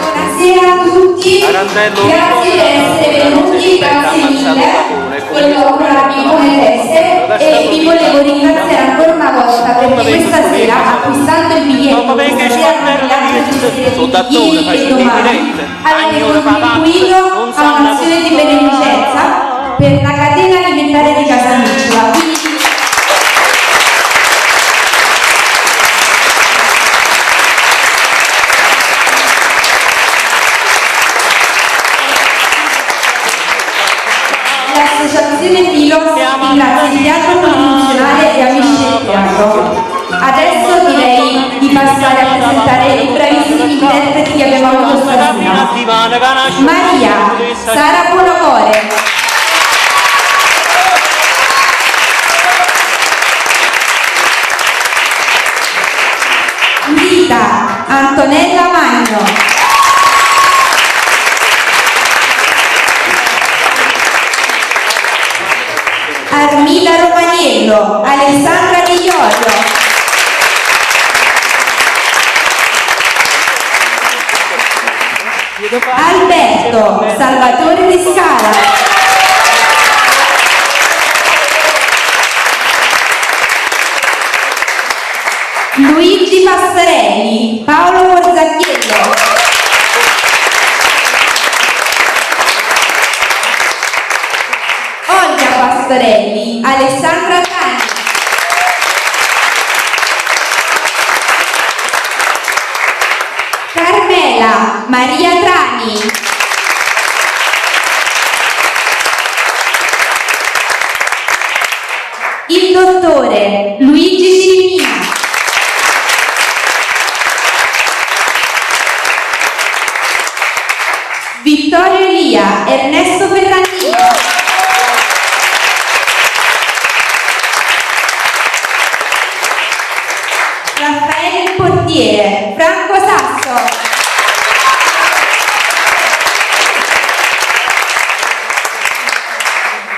Buonasera a tutti, grazie per essere venuti, grazie mille, volevo augurarvi buone feste e vi volevo ringraziare ancora una volta perché questa sera acquistando il biglietto questa sera con l'altro di ieri e domani avete contribuito a un'azione di beneficenza per la catena alimentare di Casamiglia. L'associazione Filos ringrazia il Teatro Polifunzionale e Amici del Teatro. Adesso direi di passare a presentare i bravissimi interpreti che abbiamo avuto stasera. Maria, Sara Buonocore. Rita, Antonella Magno. Armida Romaniello, Alessandra Di Iorio. Alberto, Salvatore Di Scala. Luigi Passarelli, Paolo Borzacchiello. Olga Pastorelli, Alessandra Tani. Carmela Maria Trani. Il dottore Luigi Cirimia. Vittorio Elia, Ernesto Ferrandino. Raffaele il portiere, Franco Sasso.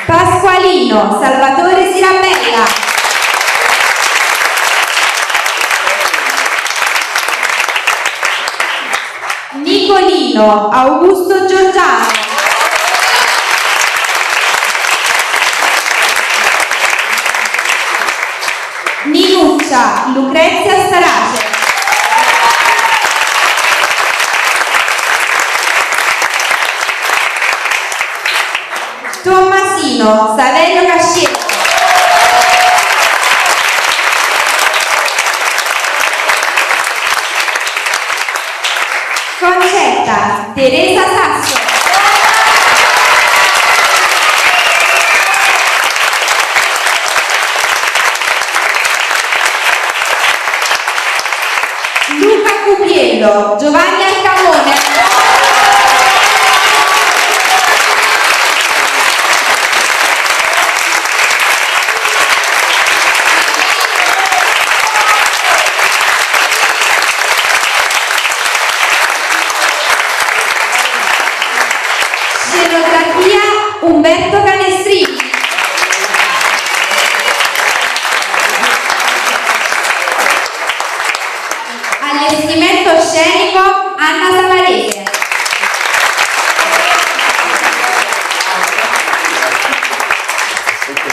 Pasqualino, Salvatore Sirabella. Nicolino, Augusto Giorgiano. Ninuccia, Lucrezia Starace. Tommasino, Saverio Cascietto. Concetta, Teresa Sasso. Luca Cupiello, Giovanni Arcamone. Scenografia Umberto Canestrini. Allestimento scenico Anna Savarese.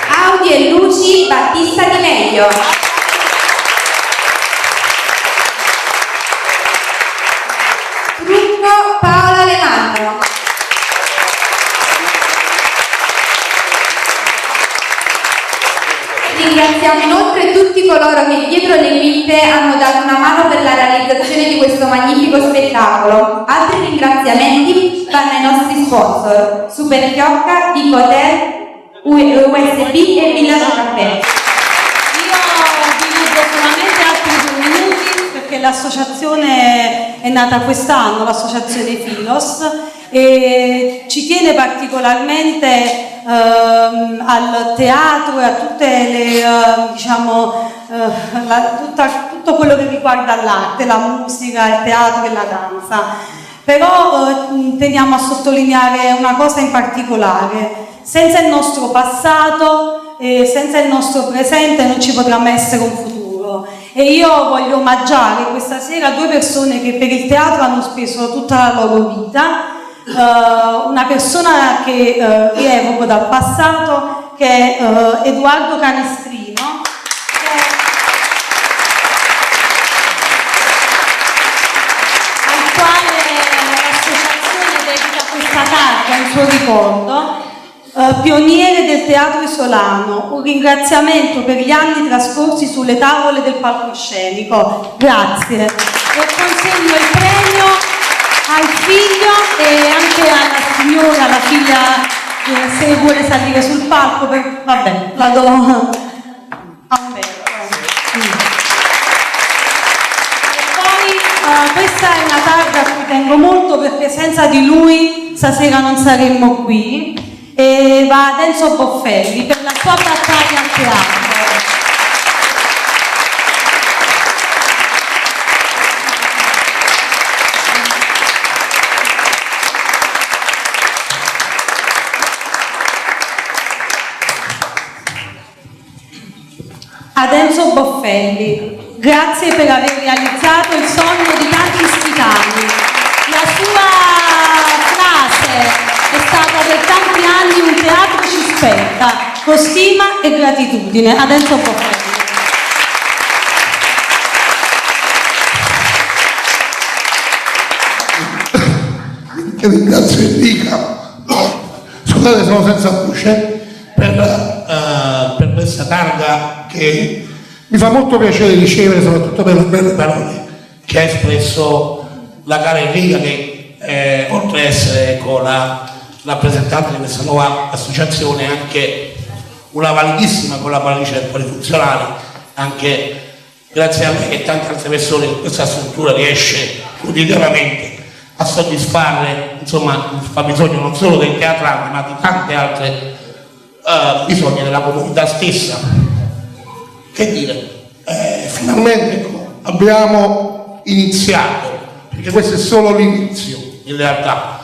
Audio e luci Battista Di Meglio. Trucco Paola Alemanno. Ringraziamo inoltre tutti coloro che dietro le quinte hanno dato una mano per la realizzazione di questo magnifico spettacolo. Altri ringraziamenti vanno ai nostri sponsor, Super Chiocca, Dico Hotel, USB e Villaggio Caffè. Io vi rubo solamente altri 2 minuti perché l'associazione è nata quest'anno, l'associazione Filos, e ci tiene particolarmente al teatro e a tutte le, diciamo, la, tutta, tutto quello che riguarda l'arte, la musica, il teatro e la danza. Però teniamo a sottolineare una cosa in particolare: senza il nostro passato e senza il nostro presente non ci potrà mai essere un futuro. E io voglio omaggiare questa sera 2 persone che per il teatro hanno speso tutta la loro vita. Una persona che rievoco dal passato, che è Edoardo Canestrino, al quale l'associazione dedica questa targa in suo ricordo. Pioniere del teatro isolano, un ringraziamento per gli anni trascorsi sulle tavole del palcoscenico. Grazie. E consegno il premio al figlio e anche alla signora, la figlia. se vuole salire sul palco, per... vabbè, la do a Umberto. E poi questa è una targa a cui tengo molto perché senza di lui stasera non saremmo qui e va ad Enzo Boffelli per la sua battaglia al teatro. Ad Enzo Boffelli, grazie per aver realizzato il sogno di tanti ischitani. La sua frase è stata per tanti anni un teatro ci spetta, con stima e gratitudine. Ad Enzo Boffelli. Io ringrazio Enrica, scusate sono senza voce, per questa targa che mi fa molto piacere ricevere, soprattutto per le belle parole che ha espresso la cara Enrica, che oltre a essere, ecco, la rappresentante di questa nuova associazione è anche una validissima collaboratrice del polifunzionale, anche grazie a lei e tante altre persone che questa struttura riesce quotidianamente a soddisfare, il fabbisogno non solo dei teatranti ma di tante altre bisogni della comunità stessa. Che dire, finalmente, ecco, abbiamo iniziato, perché questo è solo l'inizio in realtà.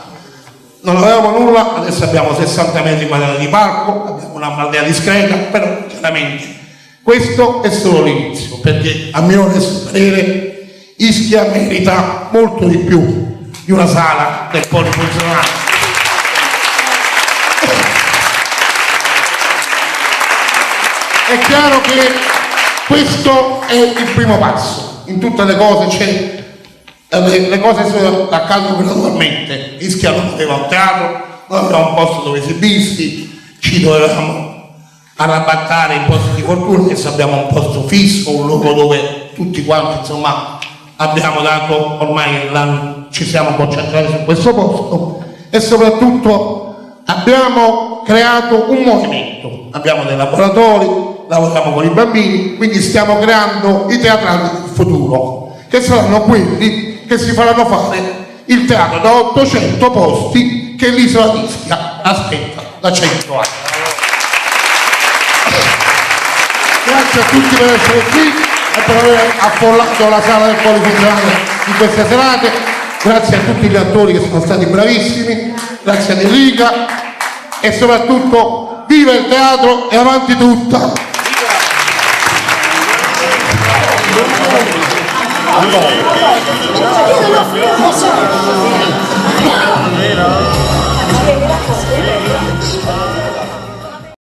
Non avevamo nulla, adesso abbiamo 60 metri quadrati di palco, abbiamo una platea discreta, però chiaramente questo è solo l'inizio, perché a mio onesto parere Ischia merita molto di più di una sala del polifunzionale. È chiaro che questo è il primo passo. In tutte le cose c'è, le cose sono accadono gradualmente. Ischia non aveva un teatro, non aveva un posto dove esibirsi, ci dovevamo arrabattare in posti di fortuna, adesso abbiamo un posto fisso, un luogo dove tutti quanti, abbiamo dato, ormai ci siamo concentrati su questo posto e soprattutto abbiamo creato un movimento, abbiamo dei laboratori, lavoriamo con i bambini, quindi stiamo creando i teatranti del futuro, che saranno quelli che si faranno fare il teatro da 800 posti che l'isola di Ischia aspetta da 100 anni. Grazie a tutti per essere qui e per aver affollato la sala del polifunzionale in queste serate. Grazie a tutti gli attori che sono stati bravissimi, grazie ad Enrica e soprattutto viva il teatro e avanti tutta!